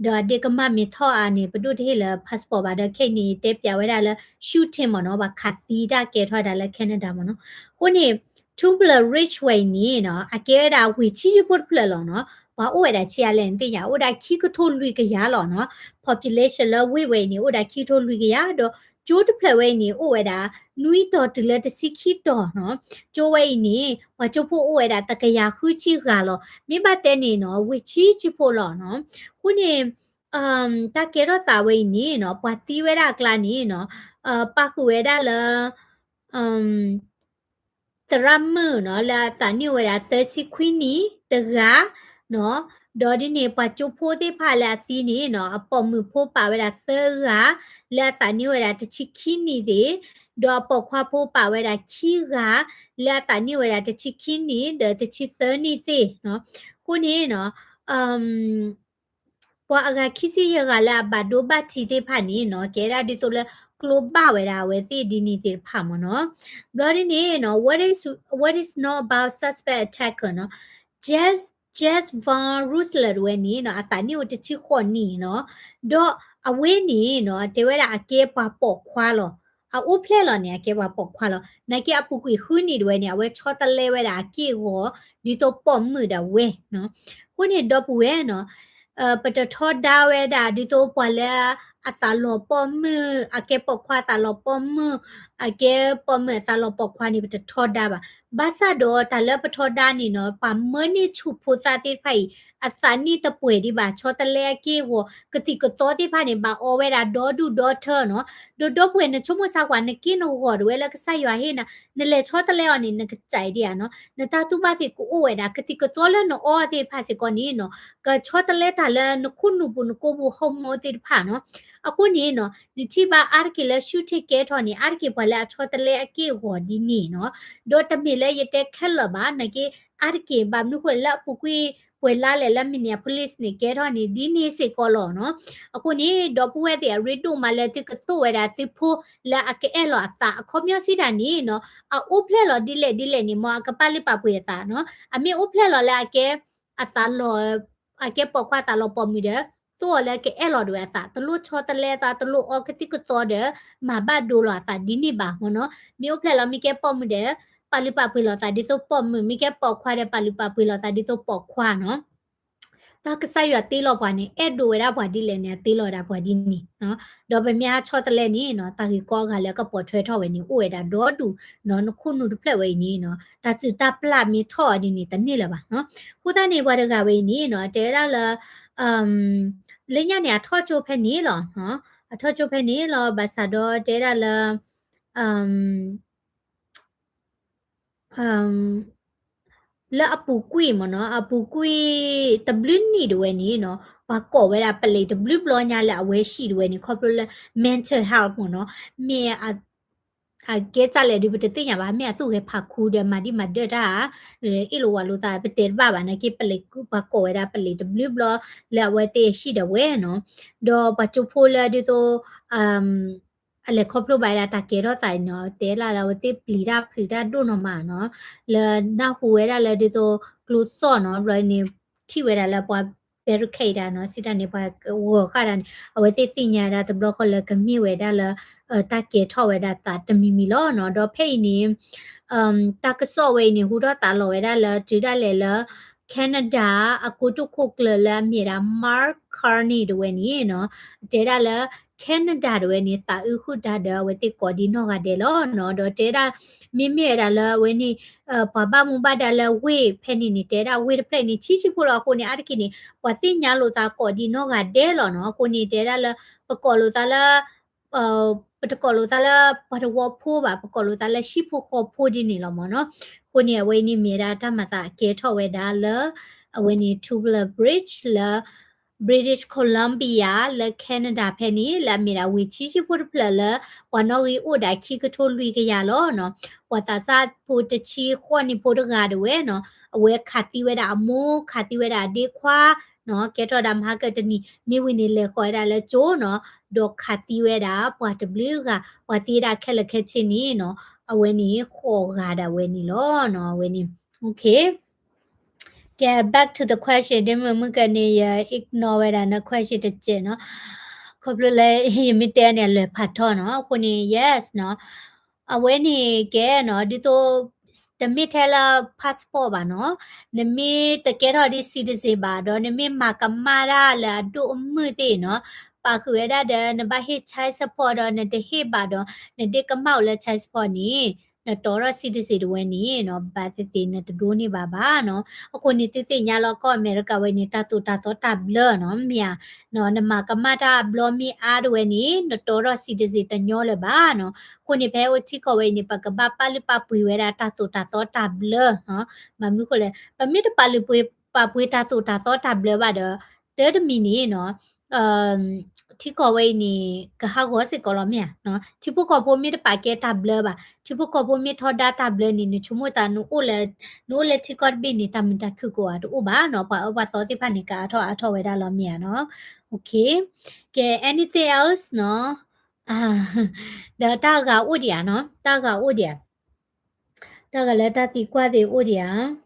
ဒီးအဒ့ကမၣ်မ့ၢ်ထီၣ်အါန့ၣ် ပဒိၣ်တဟ့ၣ်လၢ passport ဘၣ်, ဒီးခဲအံၤန့ၣ် တဲပျးဝဲဒၣ်လၢ shooting မ့ၢ်နီၤ, ပှၤခးသံတၢ်ကဲထီၣ်ဝဲဒၣ်လၢ Canada မ့ၢ်နီၤ, အဃိန့ၣ် Tumbler Ridge ဝဲအံၤန့ၣ်နီၤ, အကဲဝဲဒၣ်ဝ့ၢ်ဆံးဆံးဖိတဖျၢၣ်လီၤနီၤ, ပှၤအိၣ်ဝဲဒၣ်ဆံးအါလဲၣ်နသ့ၣ်ညါ, အိၣ်ဒၣ်ခံကထိလွံၢ်ကယၤလီၤနီၤ, population လၢဝ့ၢ်ဝဲအံၤန့ၣ် အိၣ်ဒၣ်ခံကထိလွံၢ်ကယၤ, ဒီးကၠိတဖျၢၣ်ဝဲအံၤန့ၣ် အိၣ်ဝဲဒၣ် နွံတီၤတုၤလၢတဆံခံတီၤနီၤ, ကၠိဝဲအံၤန့ၣ် ပှၤကၠိဖိအိၣ်ဝဲဒၣ်တကယၤဃုဆံဂၤလီၤ, မ့ၢ်ဘၣ်တဲန့ၣ်နီၤ ဝ့ၢ်ဆံးဆံးဖိလီၤနီၤ, အဃိန့ၣ် တၢ်ကဲထီၣ်သးဝဲအံၤန့ၣ်နီၤ ပှၤသံဝဲဒၣ်အကျါန့ၣ်နီၤ ပၣ်ဃုာ်ဝဲဒၣ်လၢ သရၣ်မုၣ်နီၤ လၢအသးနံၣ်အိၣ်ဝဲဒၣ်သၢဆံခွံနံၣ်တဂၤနီၤ, ဒီးဒ်န့ၣ် ပှၤကၠိဖိသ့ၣ်တဖၣ်လၢအသံန့ၣ်နီၤ အပိာ်မုၣ်ဖိပာ်ဝဲဒၣ်သၢဂၤ လၢအသးနံၣ်အိၣ်ဝဲဒၣ်တဆံခံနံၣ်သ့ၣ်, ဒီးအပိာ်ခွါဖိပာ်ဝဲဒၣ်ခံဂၤ လၢအသးနံၣ်အိၣ်ဝဲဒၣ်တဆံခံနံၣ် ဒီးတဆံသၢနံၣ်သ့ၣ်နီၤ, အဃိန့ၣ်နီၤ ပှၤအဂၤခံဆံယဲၢ်ဂၤလၢအဘၣ်ဒိဘၣ်ထံးသ့ၣ်တဖၣ်န့ၣ်နီၤ ကဲဒၣ်ဒ်သိးလၢကျိဘၣ်ဝဲဒၣ်အဝဲသ့ၣ်ဒ်န့ၣ်သ့ၣ်တဖၣ်မ့ၢ်နီၤ, ဘျီဒ်န့ၣ်နီၤ what is, what is known about suspect attacker နီၤ, Jess, Jess Van Russler တဝဲန့ၣ်နီၤ အသးနံၣ်အိၣ်တဆံဃိးနံၣ်နီၤ, ဒီးအဝဲန့ၣ်နီၤ တဲဝဲဒၣ်အကဲပှၤပိာ်ခွါလီၤ အအိၣ်ဖျဲၣ်လီၤန့ၣ် အကဲပှၤပိာ်ခွါလီၤ. နာ်က့အပူၤကွံာ်ဃုနံၣ်ဒၣ်ဝဲန့ၣ် အဝဲဆီတလဲဝဲဒၣ်အက့ၢ်အဂီၤ ဒ်သိးပိာ်မုၣ်ဒၣ်ဝဲနီၤ. အဃိန့ၣ် ဒီပုၢ်ဝဲၢ်နီၤ, ပတထီဒါဝဲဒၣ် ဒ်သိးပှၤလၢအသးလီၤပိာ်မုၣ် အကဲပိာ်ခွါအသးလီၤပိာ်မုၣ် အကဲပိာ်မုၣ်အသးလီၤပိာ်ခွါန့ၣ် ပတထီဒါဘၣ်. ဘၣ်ဆၣ်ဒီးတၢ်လၢပထီဒါန့ၣ်နီၤ ပှၤမၢန့ၢ်ဆူၣ်ဖိသၣ်သ့ၣ်တဖၣ်အံၤ အသးန့ၣ်တပှဲၤဒံးဘၣ်. ဆီတလဲအက့ၢ်အဂီၤ ကသံၣ်ကသီသ့ၣ်တဖၣ်န့ၣ် ဘၣ်အီဝဲဒၣ်ဒီဒူၣ်ဒီထၢနီၤ. ဒီးဒီပုၢ်ဝဲၢ် နဆိကမိၣ်ဆါပှၤ နက့ၢ်နဂီၤဒၣ်ဝဲလၢကစၢ်ယွၤဟ့ၣ်နၤ နလဲၤဆီတလဲအီၤန့ၣ် နကစၢ်ဒံးဧါနီၤ. နတၢ်သူၣ်ဘၣ်သ့ၣ်ကအိၣ်ဝဲဒၣ် ကသံၣ်ကသီလၢနအီသ့ၣ်တဖၣ်စ့ၢ်ကီးန့ၣ်နီၤ ကဆီတလဲတၢ်လၢနခိၣ်နူာ်ပူၤ နကိာ်ပူၤ ဟီၣ်မီသ့ၣ်တဖၣ်နီၤ. အဃိန့ၣ်နီၤ နထံၣ်ဘၣ်အါတက့ၢ်လၢ ရှူၣ်ထ့ၣ်ကဲထီၣ်န့ၣ် အါတက့ၢ်ပှၤလၢအဆီတလဲအက့ၢ်အဂီၤဒ်န့ၣ်နီၤ. ဒီးတမ့ၢ်လၢယတဲခဲလၢာ်ဘၣ် နာ်က့ အါတက့ၢ် ဘၣ်မနုၤဃိလဲၣ် လၢအပူၤကွံာ်ပှဲၤလါလဲၣ်လၢ Minneapolis န့ၣ် ကဲထီၣ်န့ၣ် ဒ်န့ၣ်စ့ၢ်ကီးလီၤနီၤ. အဃိန့ၣ် ဒီပုၢ်ဝဲၢ်သ့ၣ် အရ့ဒိၣ်မးလၢသုကသိၣ်ဝဲဒၣ်သုဖိလၢအကအဲၣ်လီၤအသး အခီပညီစံးတၢ်န့ၣ်နီၤ အအိၣ်ဖျဲၣ်လီၤဒ်လဲၣ်ဒ်လဲၣ်န့ၣ် မ်အကပာ်လုၢ်ပာ်ပှ့ၤအသးနီၤ. အမ့ၢ်အိၣ်ဖျဲၣ်လီၤလၢအကဲ အသးလီၤ အကဲပိာ်ခွါသးလီၤပိာ်မုၣ်ဒီး သိၣ်အီၤလၢကအဲၣ်လီၤဒၣ်ဝဲအသး တလိၣ်ဆီတလဲအသး တလိၣ်အီကသံၣ်ကသီဒီး မၤဘၣ်ဒိလီၤအသးဒ်န့ၣ်ဘၣ်မ့ၢ်နီၤ. မ့ၢ်အိၣ်ဖျဲၣ်လီၤ မ့ၢ်ကဲပိာ်မုၣ်ဒီး ပာ်လုၢ်ပာ်ပှ့ၤလီၤသးဒ်သိးပိာ်မုၣ် မ့ၢ်ကဲပိာ်ခွါဒီး ပာ်လုၢ်ပာ်ပှ့ၤလီၤသးဒ်သိးပိာ်ခွါနီၤ. တၢ်ကစၢ်ယွၤတ့လီၤပှၤန့ၣ် အဲၣ်ဒိးဝဲဒၣ်ပှၤဒ်လဲၣ်န့ၣ် အတ့လီၤဝဲဒၣ်ပှၤဒ်န့ၣ်နီၤ. ဒီးပမ့ၢ်ဟးဆီတလဲန့ၣ်နီၤ တၢ်ဂ့ၢ်ကီအဂၤလၢကပိာ်ထွဲထီၣ်ဝဲန့ၣ် အိၣ်ဝဲဒၣ်ဒီဒူၣ်နီၤ. နခိၣ်နူာ်တဖျၢၣ်ဝဲအံၤန့ၣ်နီၤ တၢ်စုၣ်တၢ်ပျၢ်မ့ၢ်ထီၣ်အီၤဒ်န့ၣ် တန့ၢ်လၢၤဘၣ်နီၤ. အဃိသတးန့ၣ် ပှၤတဂၤဝဲအံၤန့ၣ်နီၤ တဲဝဲဒၣ်လၢ လၢညါန့ၣ် အထီၣ်ကၠိဖဲန့ၣ်လီၤ. အထီၣ်ကၠိဖဲန့ၣ်လီၤ ဘၣ်ဆၣ်ဒီးတဲဒၣ်လၢ လၢအပူၤကွံာ်မ့ၢ်နီၤ အပူၤကွံာ်တဘျုးနံၣ်ဒၣ်ဝဲန့ၣ်နီၤ ပှၤကိးဝဲဒၣ်ပလံးတဘျုးဘျီညါလၢအဝဲဟံၣ်ဒၣ်ဝဲန့ၣ် ခီဖျိလၢ mental health မ့ၢ်နီၤ မ့ၢ် အကဲစၢ်လဲၣ်ဒုး ပတသ့ၣ်ညါဘၣ် မ့ၢ်အသူၣ်ဂဲၤဖးခူဒီး မၤဒံးမၤဒၢးတၢ် အ့ၣ်လိာ်ဝးလိာ်သး ပတဲတဘၣ်ဘၣ် နာ်က့ပလံး ပှၤကိးဝဲဒၣ်ပလံးတဘျုးဘျီ လၢအဝဲသ့ၣ်ဟံၣ်ဒၣ်ဝဲနီၤ. ဒီးပှၤကၠိဖိလၢဒ်သိး အလဲၤခီဖျိဘၣ်ဝဲဒၣ်တၢ်ကဲထီၣ်သးအံၤနီၤ တဲလၢအဝဲသ့ၣ်ပျံၤတၢ်ဖုးတၢ်ဒိၣ်နီၢ်မးနီၤ လၢနၢ်ဟူဝဲဒၣ်လၢဒ်သိးကျိသီၣ်နီၤ ဘျီန့ၣ် ထံၣ်ဝဲဒၣ်လၢပှၤ barricade ဒၣ်နီၤ စံးတၢ်န့ၣ် ပှၤဂီၤဃာ်ဒၣ်န့ၣ် အဝဲသ့ၣ်သ့ၣ်ညါဒၣ်တဘျီဃီလၢကမ့ၢ်ဝဲဒၣ်လၢ တၢ်ကဲထီၣ်ဝဲဒၣ်သးတမံၤမံၤလီၤနီၤ. ဒီးဖဲအံၤန့ၣ် တၢ်ကစီၣ်ဝဲအံၤန့ၣ် ဟူထီၣ်သးလီၤဝဲဒၣ်လၢ တုၤဒၣ်လဲာ်လၢ Canada အကိတိာ်ခိၣ်ကျၢၢ်လၢအမ့ၢ်ဒၣ် Mark Carney တဝဲန့ၣ်နီၤ တဲဒၣ်လၢ Canada တဝဲန့ၣ် သးအုးဃုာ်တၢ်ဒီးအဝဲသ့ၣ်ကိးဒံးနီၢ်ဂၤဒဲးလီၤနီၤ. ဒီးတဲဒၣ် မ့မ့ၢ်ဝဲဒၣ်လၢအဝဲန့ၣ် ပှၤဘၣ်မူဘၣ်ဒါလၢဝ့ၢ်ဖဲန့ၣ်န့ၣ် တဲဒၣ်ဝ့ၢ်တဖျၢၣ်န့ၣ် ဆံးဆံးဖိလီၤ. အဃိန့ၣ် အါတက့ၢ်န့ၣ် ပှၤသ့ၣ်ညါလိာ်သးကိးဒံးနီၢ်ဂၤဒဲးလီၤနီၤ. အဃိန့ၣ် တဲဒၣ်လၢ ပကိးလိာ်သးလၢ ပတကိးလိာ်သးလၢပှၤတဝီဖိဘၣ် ပကိးလိာ်သးလၢဟံၣ်ဖိဃီဖိဒ်န့ၣ်လီၤမ့ၢ်နီၤ. အဃိန့ၣ် အဝဲအံၤန့ၣ်မ့ၢ်ဒၣ်တၢ်မၤသးအကဲထီၣ်ဝဲဒၣ်လၢ အဝဲန့ၣ် Tooele Bridge လၢ British Columbia လၢ Canada ဖဲန့ၣ် လၢအမ့ၢ်ဒၣ်ဝ့ၢ်ဆံးဆံးဖိတဖျၢၣ်လၢ ပှၤနီၣ်ဂံၢ်အိၣ်ဒၣ်ခံကထိလွံၢ်ကယၤလီၤနီၤ. ပှၤသးစၢ်ဖိတဆံဃိးနံၣ်ဖိတဂၤဒၣ်ဝဲနီၤ အဝဲခးသံဝဲဒၣ်အမိၢ် ခးသံဝဲဒၣ်အဒ့ခွါ ကဲထီၣ်ဒၣ်မဟါကတနံၤ မ့ၢ်ဝံၤန့ၣ် လဲၤဃီၤဝဲဒၣ်လၢကၠိနီၤ ဒီးခးသံဝဲဒၣ်ပှၤတဘျုးဂၤ ပှၤသံဝဲဒၣ်ခဲလၢာ်ခဲဆ့န့ၣ်နီၤ အဝဲန့ၣ်ဃိးဂၤဒၣ်ဝဲန့ၣ်လီၤနီၤ အဝဲန့ၣ် okay ကဲ back to the question ဒ်မုၢ်မုၢ်ကန့ၣ် ယ ignore ဝဲဒၣ်န question တစဲးနီၤ ခီဖျိလၢ ယမ့ၢ်တဲန့ၣ် အလွဲၢ်ဖးထီနီၤ အဃိန့ၣ် yes နီၤ အဝဲန့ၣ်ကဲနီၤ ဒ်သိး တမ့ၢ်ထဲလၢ passport ဘၣ်နီၤ နမ့ၢ်တကဲထီၣ်ဒ် citizen ဘၣ်ဒီး နမ့ၢ်မၤကမၣ်တၢ်လၢအဒိၣ်အမုၢ်သ့ၣ်နီၤ ပာ်ဃုာ်ဝဲဒၣ်ဒီး နဘၣ်ဟ့ၣ် child support ဒီး နတဟ့ၣ်ဘၣ်ဒီး နဒ့ကမၣ်အိၣ်လၢ child support န့ၣ် နတီထီၣ် citizen တဝဲန့ၣ်နီၤ ဘၣ်သ့ၣ်သ့ၣ်နတဒိးန့ၢ်ဘၣ်ဘၣ်နီၤ အဃိန့ၣ် သုသ့ၣ်ညါလီၤကီၢ်အမဲရကၤဝဲန့ၣ် တၢ်သိၣ်တၢ်သီတၢ်ဘျၢနီၤ မ့ၢ်ဧါ နမၤကမၣ်တၢ်ဘျီမ့ၢ်အါတဝဲန့ၣ် နတီထီၣ် citizen တညီလၢၤဘၣ်နီၤ အဃိန့ၣ် ဖဲအိၣ်ထံကီၢ်ဝဲအံၤန့ၣ် ပကဘၣ်ပာ်လုၢ်ပာ်ပှ့ၤဝဲဒၣ်တၢ်သိၣ်တၢ်သီတၢ်ဘျၢနီၤ ဘၣ်မနုၤဃိလဲၣ် ပမ့ၢ်တပာ်လုၢ်ပာ်ပှ့ၤတၢ်သိၣ်တၢ်သီတၢ်ဘျၢဘၣ်ဒီး တၢ်တမံၤန့ၣ်နီၤ ထံကီၢ်ဝဲအံၤန့ၣ် ကဟးဂီၤစ့ၢ်ကီးလီၤမ့ၢ်ဧါ ထံဖိကီၢ်ဖိမ့ၢ်တပာ်ကဲတၢ်ဘျၢဘၣ် ထံဖိကီၢ်ဖိမ့ၢ်ထီဒါတၢ်ဘျၢန့ၣ် နဆိကမိၣ်သး နအိၣ်လၢထံကီၢ်တဘ့ၣ်န့ၣ် တၢ်မုာ်တၢ်ခုၣ်ကိးဂၤတအိၣ်ဘၣ်နီၤ ပှၤအၢပှၤသီသ့ၣ်တဖၣ်န့ၣ် ကအါထီၣ်အါထီၣ်ဝဲဒၣ်လီၤမ့ၢ်ဧါနီၤ okay ကဲ anything else နီၤ ဒီးတၢ်ဂၤအိၣ်ဒံးဧါနီၤ တၢ်ဂၤအိၣ်ဒံးဧါ တၢ်ဂၤလၢတၢ်သံကွၢ်သ့ၣ်အိၣ်ဒံးဧါ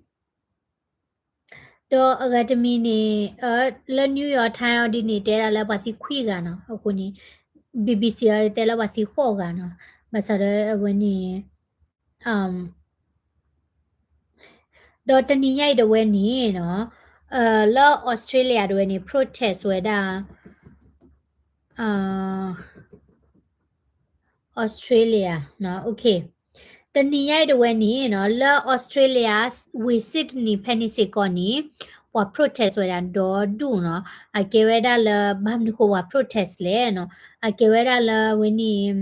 ဒီးအဂၤတမံၤန့ၣ် လၢ New York Times အီၤဒ်န့ၣ် တဲဒၣ်လၢပှၤသံခွံဂၤနီၤ အဃိန့ၣ် BBC အီၤတဲလၢပှၤသံဃိးဂၤနီၤ ဘၣ်ဆၣ်ဒီးအဝဲန့ၣ် ဒီးတနံၤညါအံၤတဝဲန့ၣ်နီၤ လၢ Australia တဝဲန့ၣ် protest ဝဲဒၣ် Australia နီၤ တနံၤညါအံၤတဝဲန့ၣ်နီၤ လၢ Australia ဝ့ၢ် Sydney ဖဲန့ၣ်စ့ၢ်ကီးန့ၣ် ပှၤ protest ဝဲဒၣ်ဒီဒူၣ်နီၤ အကဲဝဲဒၣ်လၢ ဘၣ်မနုၤဃိပှၤ protest လဲၣ်နီၤ အကဲဝဲဒၣ်လၢအဝဲန့ၣ်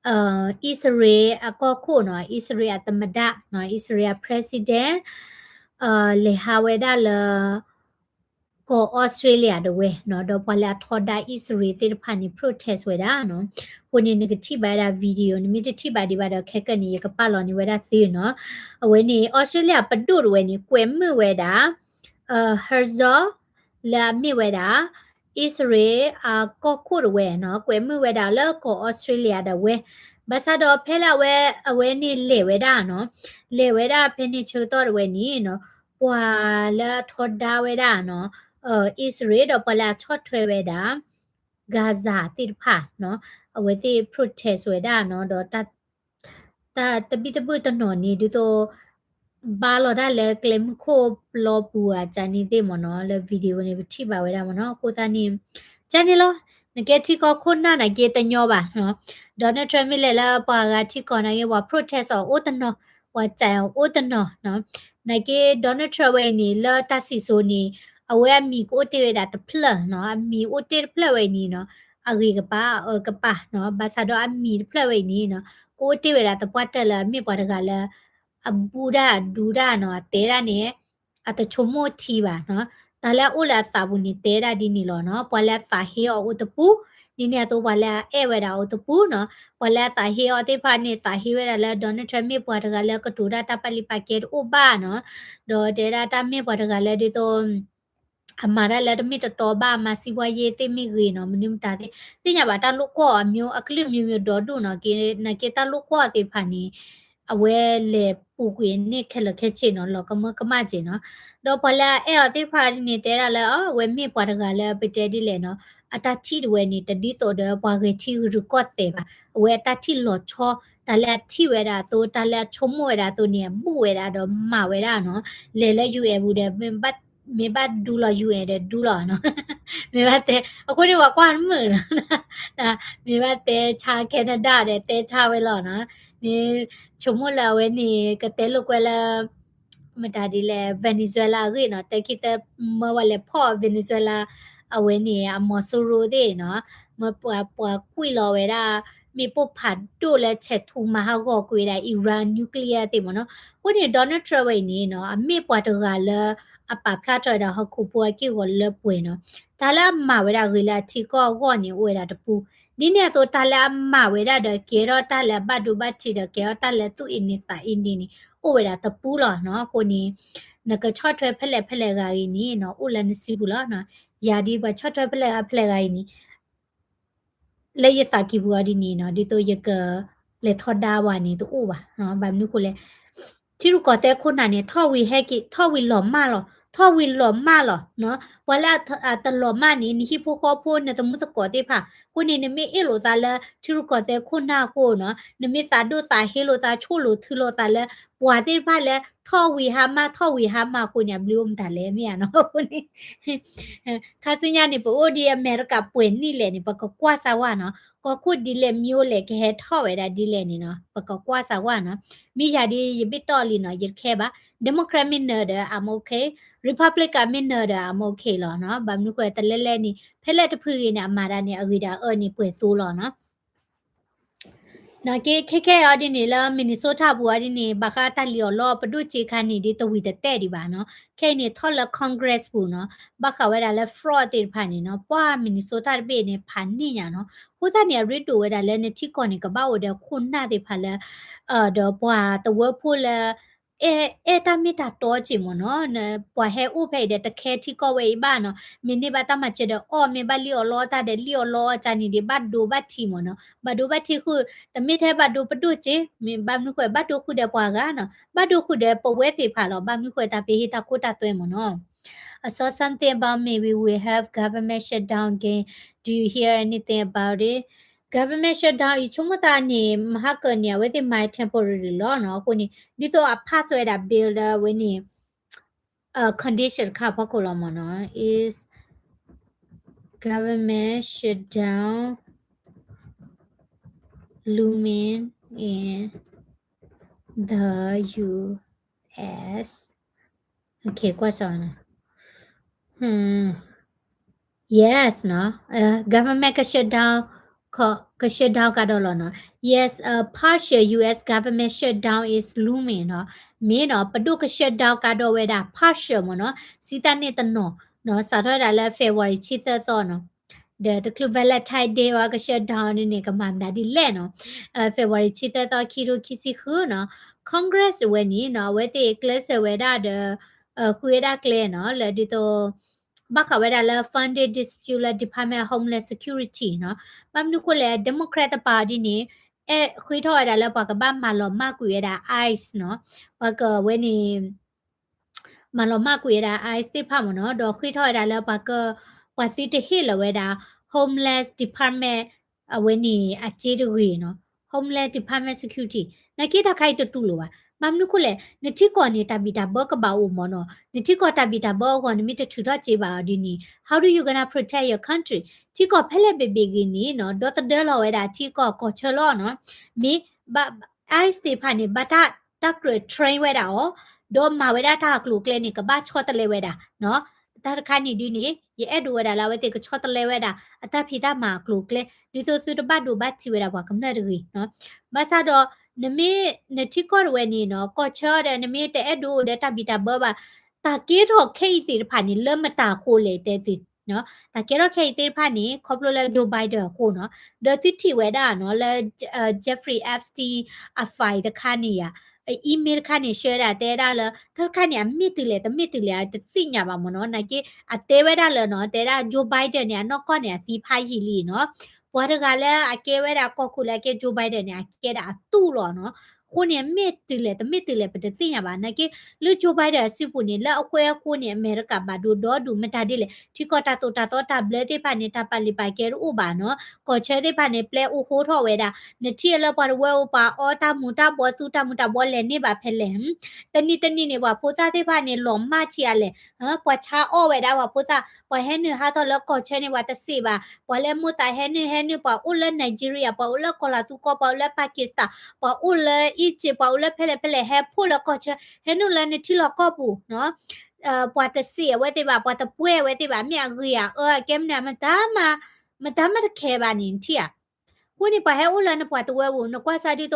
အံၣ်စရ့လးအကီၢ်ခိၣ်နီၤ အံၣ်စရ့လးအသမ္မတနီၤ အံၣ်စရ့လး president လဲၤဟးဝဲဒၣ်လၢ ကီၢ် Australia တဝဲနီၤ ဒီးပှၤလၢအထီဒါအံၣ်စရ့လးသ့ၣ်တဖၣ်န့ၣ် protest ဝဲဒၣ်နီၤ အဃိန့ၣ် နကထံၣ်ဘၣ်ဝဲဒၣ် video နမ့ၢ်တထံၣ်ဘၣ်ဒံးဘၣ်ဒီး ခဲကနံၣ်အံၤ ယကပာ်လီၤန့ၢ်ဝဲဒၣ်သုနီၤ အဝဲန့ၣ် Australia ပဒိၣ်တဝဲန့ၣ် ကွဲးမုာ်ဝဲဒၣ် Herzog လၢအမ့ၢ်ဝဲဒၣ် အံၣ်စရ့လးအကီၢ်ခိၣ်တဝဲနီၤ ကွဲးမုာ်ဝဲဒၣ်လၢကီၢ် Australia ဒၣ်ဝဲ ဘၣ်ဆၣ်ဒီးဖဲလၢအဝဲ အဝဲန့ၣ်လဲၤဝဲဒၣ်နီၤ လဲၤဝဲဒၣ်ဖဲန့ၣ်ဆၢကတီၢ်တဝဲန့ၣ်နီၤ ပှၤလၢအထီဒါဝဲဒၣ်နီၤ အံၣ်စရ့လး ဒီးပှၤလၢအဆီၣ်ထွဲဝဲဒၣ် Gaza သ့ၣ်တဖၣ်နီၤ အဝဲသ့ၣ် protest ဝဲဒၣ်နီၤ ဒီး တၢ်တဘံၣ်တဘုၣ်တနီၤန့ၣ် ဒ်သိး ဘါလီၤတၢ်လၢကျဲမုၢ်ခိၣ်ပျီပူၤအကန့ၣ်သ့ၣ်မ့ၢ်နီၤ လၢ video န့ၣ် ပထံၣ်ဘၣ်ဝဲဒၣ်မ့ၢ်နီၤ အဃိသတးန့ၣ် ကန့ၣ်လီၤ နကဲထံကီၢ်ခိၣ်နၢ်နာ်က့တညီဘၣ်နီၤ Donald Trump မ့ၢ်လဲၤလၢပှၤဂၤထံကီၢ်နာ်က့ ပှၤ protest အီၤအိၣ်တနီၤ ပှၤကၠဲးအီၤအိၣ်တနီၤနီၤ နာ်က့ Donald Trump ဝဲအံၤန့ၣ် လၢတၢ်စံၣ်စိၤန့ၣ် အဝဲအမံၤကအိၣ်တ့ၢ်ဝဲဒၣ်တဖျၢၣ်နီၤ အမံၤအိၣ်တ့ၢ်တဖျၢၣ်ဝဲအံၤန့ၣ်နီၤ အဂ့ၤကပၤ အအၢကပၤနီၤ ဘၣ်ဆၣ်ဒီးအမံၤတဖျၢၣ်ဝဲအံၤန့ၣ်နီၤ ကအိၣ်တ့ၢ်ဝဲဒၣ်သပှၢ်တၢၢ်လၢအမ့ၢ်ပှၤတဂၤလၢ အဘူၣ်တၢ်အဒူတၢ်နီၤ အတဲဒၣ်န့ၣ် အတဆိကမိၣ်ထံဘၣ်နီၤ တၢ်လၢအအိၣ်လၢအသးပူၤန့ၣ် တဲဒၣ်ဒ်န့ၣ်လီၤနီၤ ပှၤလၢအသးဟ့အီၤအိၣ်တပူၤ ဒ်န့ၣ်အသိးပှၤလၢအအဲၣ်ဝဲဒၣ်အိၣ်တပူၤနီၤ ပှၤလၢအသးဟ့အီၤသ့ၣ်တဖၣ်န့ၣ် သးဟ့ဝဲဒၣ်လၢ Donald Trump မ့ၢ်ပှၤတဂၤလၢကတိၤတၢ်တၢ်ပာ်လုၢ်ပာ်ကဲတအိၣ်ဘၣ်နီၤ ဒီးတဲဒၣ်တၢ်မ့ၢ်ပှၤတဂၤလၢဒ်သိး အမၤတၢ်လၢတမ့ၢ်တတီဘၣ် အမၤစံးဘှါယ့သ့ၣ်မ့ၢ်ဂ့ၤနီၤ မနုၤမတၤသ့ၣ် သ့ၣ်ညါဘၣ်တၢ်လိာ်ကွီၢ်အမျိုး အကလုာ်မျိုးမျိုးဒီဒူၣ်နီၤ က့ နာ်က့တၢ်လိာ်ကွီၢ်သ့ၣ်တဖၣ်န့ၣ် အဝဲလဲၤပူၤကွံာ်န့ၣ်ခဲလၢာ်ခဲဆ့နီၤ လီၤကမၢကမၣ်က့နီၤ ဒီးပှၤလၢအအဲၣ်အီၤသ့ၣ်တဖၣ်န့ၣ် တဲဒၣ်လၢ အဝဲမ့ၢ်ပှၤတဂၤလၢပတဲဒ်လဲၣ်နီၤ အတၢ်ထံၣ်တဝဲန့ၣ် တဒ်သိးဒီးပှၤဂဲၤထံဂုာ်ကီၢ်သဲးဘၣ် အဝဲအတၢ်ထံၣ်လီၤဆီ တၢ်လၢအထံၣ်ဝဲဒၣ်အသိး တၢ်လၢအဆိကမိၣ်ဝဲဒၣ်အသိးန့ၣ် အဘူၣ်ဝဲဒၣ်ဒီးမၤဝဲဒၣ်နီၤ လဲၤလၢ ယူၣ်အဲၣ် ပူၤဒီး မ့ၢ်ဘၣ်ဒူလီၤ ယူၣ်အဲၣ် ဒီးဒူလီၤနီၤ မ့ၢ်ဘၣ်တဲ အဃိန့ၣ်ပှၤကွၢ်မုာ်နီၤ မ့ၢ်ဘၣ်တဲဆါ Canada ဒီးတဲဆါဝဲလီၤနီၤ မ့ၢ်ဆိကမိၣ်လၢအဝဲန့ၣ် ကတဲလိာ်ကွဲလၢ မတၤဒ်လဲၣ် Venezuela အဂ့ၢ်နီၤ တဲခံသၢမၢဝဲလဲၤဖီၣ် Venezuela အဝဲန့ၣ် အမီၤစိရိၤသ့ၣ်နီၤ မ့ၢ်ပှၤ ပှၤကွံာ်လီၤဝဲဒၣ် မ့ၣ်ပိၢ်ဖးဒိၣ်လၢဆဲးထူမၤဟးဂီၤကွံာ်ဝဲဒၣ် Iran nuclear သ့ၣ်မ့ၢ်နီၤ အဃိန့ၣ် Donald Trump ဝဲအံၤန့ၣ်နီၤ အမ့ၢ်ပှၤတဂၤလၢ အပာ်ဖျါထီၣ်ဝဲဒၣ်ဟီၣ်ခိၣ်ဖိအက့ၢ်အဂီၤလၢပှဲၤနီၤ တၢ်လၢအမၤဝဲဒၣ်ဂ့ၤလၢအထံကီၢ်အဂီၢ်န့ၣ် အိၣ်ဝဲဒၣ်တပူၤ ဒ်န့ၣ်အသိးတၢ်လၢအမၤဝဲဒၣ်ဒီးကဲထီၣ်တၢ်လၢအဘၣ်ဒိဘၣ်ထံးဒီးကဲထီၣ်တၢ်လၢသူၣ်အ့န့သးအ့န့ၣ် အိၣ်ဝဲဒၣ်တပူၤလီၤနီၤ အဃိန့ၣ် နကဆီၣ်ထွဲဖဲလဲၣ်ဖဲလဲၣ်ဂၤအံၤန့ၣ်နီၤ အိၣ်လၢနစုပူၤလီၤနီၤ ယၤဒ်ပှၤဆီၣ်ထွဲဖဲလဲၣ်ဂၤဖဲလဲၣ်ဂၤအံၤန့ၣ် လၢယသးကံၢ်ပူၤအီၤဒ်န့ၣ်နီၤ ဒ်သိးယကလဲၤထီဒါဝဲန့ၣ်တအိၣ်ဘၣ်နီၤ ဘၣ်မနုၤဃိလဲၣ် ထံရူၢ်ကီၢ်သဲးခိၣ်နၢ်န့ၣ် ထီၣ်ဝံၤဟဲက့ၤ ထီၣ်ဝံၤလီၤမၢ်လီၤ ထီၣ်ဝံၤလီၤမၢ်လီၤနီၤ ပှၤလၢအတလီၤမၢ်န့ၣ် နဟံၣ်ဖိဃီဖိ နသမူသကိးသ့ၣ်တဖၣ် အဃိန့ၣ် နမ့ၢ်အ့ၣ်လိာ်သးလၢ ထံရူၢ်ကီၢ်သဲးခိၣ်နၢ်အဃိနီၤ နမ့ၢ်သးဒိၣ်သးဟ့လိာ်သး ဆိၣ်လိာ်ထုလိာ်သးလၢ ပှၤသ့ၣ်တဖၣ်လၢ ထီၣ်ဝံၤဟါမၢ် ထီၣ်ဝံၤဟါမၢ်အဃိန့ၣ် အဘျုးအိၣ်မတၤလဲၣ် မ့ၢ်ဧါနီၤ အဃိန့ၣ် ခါဆူညါန့ၣ် ပအိၣ်ဒ်အမဲရကၤပှဲၤနံၣ်လဲၣ်န့ၣ် ပကကွၢ်စၢ်ဝဲနီၤ ကီၢ်ခိၣ်ဒ်လဲၣ်မ့ၢ်အိၣ်လဲၣ် ကဟဲထီၣ်ဝဲဒၣ်ဒ်လဲၣ်န့ၣ်နီၤ ပကကွၢ်စၢ်ဝဲနီၤ မ့ၢ်ယၤဒ်ယဘ့ၣ်တီၢ်လံနီၤ ယတခဲဘၣ် Democrat မ့ၢ်နၢၤဒီး I'm okay Republican မ့ၢ်နၢၤဒီး I'm okay လီၤနီၤ ဘၣ်မနုၤဃိတလဲလဲၣ်န့ၣ် ဖဲလဲၣ်တဖုဂ့ၤန့ၣ် အမၤဒၣ်န့ၣ် အဂ့ၤဒီးအအၢန့ၣ်ပှဲၤသိလီၤနီၤ နာ်က့ ခဲခဲအံၤဒ်န့ၣ် လၢ Minnesota ပူၤအံၤဒ်န့ၣ် ဘၣ်ဃးတၢ်လံၣ်အီၣ်လီအီၣ်ပဒိၣ်စ့ခါန့ၣ် ဒ်တဝံၤတတဲာ်ဒံးဘၣ်နီၤ. ခဲအံၤန့ၣ် ထီၣ်လၢ Congress ပူၤနီၤ ဘၣ်ဃးဝဲဒၣ်လၢ fraud သ့ၣ်တဖၣ်န့ၣ်နီၤ ပှၤ Minnesota တဘ့ၣ်န့ၣ် ဖးန့ၢ်ညါနီၤ. အဃိသတးန့ၣ် အရ့ဒိၣ်ဝဲဒၣ်လၢနထံကီၢ်န့ၣ် ကဘၣ်အိၣ်ဒီးခိၣ်နၢ်သ့ၣ်တဖၣ်လၢ ဒီးပှၤသဝၢဖိလၢ အဲၣ်တၢ်မ့ၢ်တၢ်တီစ့ၢ်မ့ၢ်နီၤ, ပှၤဟဲအိၣ်ဖဲအံၤဒီးတခဲထံကီၢ်ဝဲအံၤဘၣ်နီၤ, မ့ၢ်န့ၢ်ဘၣ်တၢ်မၤစၢၤဒီးအီၣ် မ့ၢ်ဘၣ်လံၣ်အီၣ်လီအီၣ်တၢ်ဒီးလံၣ်အီၣ်လီအီၣ်တၢ်န့ၣ်ဒီး ဘၣ်ဒိဘၣ်ထံးမ့ၢ်နီၤ, ဘၣ်ဒိဘၣ်ထံးဃုာ် တမ့ၢ်ထဲဘၣ်ဒိပဒိၣ်စ့ၢ်, ဘၣ်မနုၤဃိ ဘၣ်ဒိဃုာ်ဒီးပှၤဂၤနီၤ, ဘၣ်ဒိဃုာ်ဒီးပဝဲသ့ၣ်တဖၣ်လီၤ, ဘၣ်မနုၤဃိတၢ်ပဟ့ၣ်တၢ်ခိတၢ်သွဲမ့ၢ်နီၤ. I saw something about maybe we have government shutdown again. Do you hear anything about it? government shutdown အံၤ ဆိကမိၣ်သးန့ၣ် မဟါကၢန့ၣ် အဝဲသ့ၣ်မၤ temporary လီၤနီၤ. အဃိန့ၣ် ဒ်သိးအ pass ဝဲဒၣ် bill ဒီးအဝဲန့ၣ် condition တခါအဖီခိၣ်လီၤမ့ၢ်နီၤ. Is government shutdown looming in the U S? Okay, ကွၢ်စးနီၤ. Yes နီၤ, government က shutdown က shutdown ကဒီးလီၤနီၤ. Yes, partial U S government shutdown is looming နီၤ. မ့ၢ်နီၤ ပဒိၣ်က shutdown ကဒီးဝဲဒၣ် partial မ့ၢ်နီၤ, စံးတၢ်န့ၣ်တနီၤနီၤ, စးထီၣ်ဝဲဒၣ်လၢ February ဆံသၢသီနီၤ, ဒီးတချုး Valentine Day အီၤက shutdown န့ၣ်န့ၣ် ကမၤမနုၤဒ်လဲၣ်နီၤ. February ဆံသၢသီ ခံထိခံဆံဃုနီၤ, Congress ဝဲန့ၣ်နီၤ အဝဲသ့ၣ်ကျဲးစၢးဝဲဒၣ်ဒီး ဃုဝဲဒၣ်ကျဲနီၤ လၢဒ်သိး ဘၣ်ဃးဝဲဒၣ်လၢ funding dispute လၢ Department of Homeland Security နီၤ. ဘၣ်မနုၤဃိလဲၣ် Democrat တပၤအီၤဒ်န့ၣ် အဲၣ်ဃ့ထီၣ်ဝဲဒၣ်လၢပှၤကဘၣ်မၤလီၤမၢ်ကွံာ်ဝဲဒၣ် ICE နီၤ, ပှၤကဝဲန့ၣ် မၤလီၤမၢ်ကွံာ်ဝဲဒၣ် ICE သ့ၣ်တဖၣ်မ့ၢ်နီၤ, ဒီးဃ့ထီၣ်ဝဲဒၣ်လၢပှၤက ပှၤသုတဟ့ၣ်လီၤဝဲဒၣ် Homeland Department အဝဲန့ၣ်အစ့တဂ့ၤနီၤ, Homeland Department Security နာ်က့တၢ်ခါအံၤတတူၢ်လိာ်ဘၣ်. ဘၣ်မနုၤဃိလဲၣ် နထံကီၢ်န့ၣ် တၢ်ဘံၣ်တၢ်ဘၢကဘၣ်အိၣ်မ့ၢ်နီၤ, နထံကီၢ်တၢ်ဘံၣ်တၢ်ဘၢအဂီၢ် နမ့ၢ်တထုးထီၣ်စ့ဘၣ်အီၤဒ်န့ၣ် how do you gonna protect your country? ထံကီၢ်ဖဲလဲၣ်ဘ့ၣ်ဘ့ၣ်ဂ့ၤန့ၣ်နီၤ ဒီသဒၢလီၤဝဲဒၣ်ထံကီၢ်ကီၢ်ဆၢလီၤနီၤ. မ့ၢ် ICE သ့ၣ်တဖၣ်န့ၣ် ဘၣ်တၢ် တၢ်ကြၢး train ဝဲဒၣ်အီၤ, ဒီးမၤဝဲဒၣ်တၢ်အကျိၤအကျဲန့ၣ် ကဘၣ်ဆီတလဲဝဲဒၣ်နီၤ. တၢ်တခါန့ၣ်ဒ်န့ၣ် ယအဲၣ်ဒိးဝဲဒၣ်လၢအဝဲသ့ၣ်ကဆီတလဲဝဲဒၣ် အတၢ်ဖံးတၢ်မၤအကျိၤအကျဲ ဒ်သိးသုတဘၣ်ဒိဘၣ်ထံးဝဲဒၣ်ပှၤကမျၢၢ်တဂ့ၤနီၤ. ဘၣ်ဆၣ်ဒီး နမ့ၢ် နထံကီၢ်တဝဲန့ၣ်နီၤ ကီၢ်ဆၢဒီး နမ့ၢ်တအဲၣ်ဒိးအိၣ်ဒီးတၢ်ဘံၣ်တၢ်ဘၢဘၣ်, တၢ်ကဲထီၣ်ခဲအံၤသ့ၣ်တဖၣ်န့ၣ် လၢမတၤအဃိလဲၣ်တဲသု တၢ်ကဲထီၣ်ခဲအံၤသ့ၣ်တဖၣ်န့ၣ် ခီဖျိလၢ Joe Biden အဃိနီၤ, ဒီးသုထံၣ်ဝဲဒၣ်နီၤ လၢ Jeffrey Epstein အ file တခါန့ၣ်ယါ email တခါန့ၣ် ရှဲဒၣ်တဲဒၣ်လၢ တၢ်တခါန့ၣ် အမ့ၢ်တုၤလဲၣ် တမ့ၢ်တုၤလဲၣ် တသ့ၣ်ညါဘၣ်မ့ၢ်နီၤ, နာ်က့ အတဲဝဲဒၣ်လၢနီၤ တဲဒၣ် Joe Biden န့ၣ် အနီၢ်ကီၢ်န့ၣ် အသံဖးယံာ်လံနီၤ, ပှၤတဂၤလၢအကဲဝဲဒၣ်ကီၢ်ခိၣ်လၢအကဲ Joe Biden န့ၣ် အကဲဒၣ်အတူၢ်လီၤနီၤ, အဃိန့ၣ် မ့ၢ်တုၤလဲၣ် တမ့ၢ်တုၤလဲၣ် ပတသ့ၣ်ညါဘၣ်, နာ်က့ လၢ Joe Biden အစုပူၤန့ၣ် လၢအဃိအဃိန့ၣ် အမဲရကၤဘၣ်ဒိဒီဒူၣ်မတၤဒ်လဲၣ်, ထံကီၢ်တၢ်သိၣ်တၢ်သီတၢ်ဘျၢသ့ၣ်တဖၣ်န့ၣ် တၢ်ပာ်လုၢ်ပာ်ကဲတအိၣ်ဘၣ်နီၤ, ကီၢ်ဆၢသ့ၣ်တဖၣ်န့ၣ် ပျဲအိၣ်ဃိထီၣ်ဝဲဒၣ်, နထံၣ်လၢပှၤတဝၢအိၣ်ပှၤအီတၢ်မူၤတၢ်ဘှီသူတၢ်မူၤတၢ်ဘှီလဲၤန့ၢ်ဘၣ်ဖဲလဲၣ်, တနံၤတနံၤန့ၣ် ပှၤဖိသၣ်သ့ၣ်တဖၣ်န့ၣ် လီၤမၢ်ဆံးအါလဲၣ်, ပှၤဆါအီၣ်ဝဲဒၣ်ပှၤဖိသၣ်, ပှၤဟဲနုာ်ဟးထီၣ်လၢကီၢ်ဆၢန့ၣ် ပှၤတစံးဘၣ်, ပှၤလၢမိၣ်သးဟဲနုာ်ဟဲနုာ် ပှၤအိၣ်လၢ Nigeria ပှၤအိၣ်လၢကီၤလၤသူကီၢ် ပှၤအိၣ်လၢ Pakistan ပှၤအိၣ်လၢ Egypt ပှၤအိၣ်လၢဖဲလဲၣ်ဖဲလဲၣ် ဟဲဖှိၣ်လၢကီၢ်ဆၢ ဟဲနုာ်လၢနထံလီၢ်ကီၢ်ပူၤနီၤ, ပှၤတစံးအဝဲသ့ၣ်ဘၣ် ပှၤတပှဲၢ်အဝဲသ့ၣ်ဘၣ် မ့ၢ်အဂ့ၤအအၢအကဲမနုၤ မတၤမတၤ မတၤမတၤတခဲဘၣ်န့ၣ် နထံၣ်ဧါ. အဃိန့ၣ် ပှၤဟဲအိၣ်လၢနပှၤတဝၢပူၤ နကွၢ်စၢ်ဒ်သိး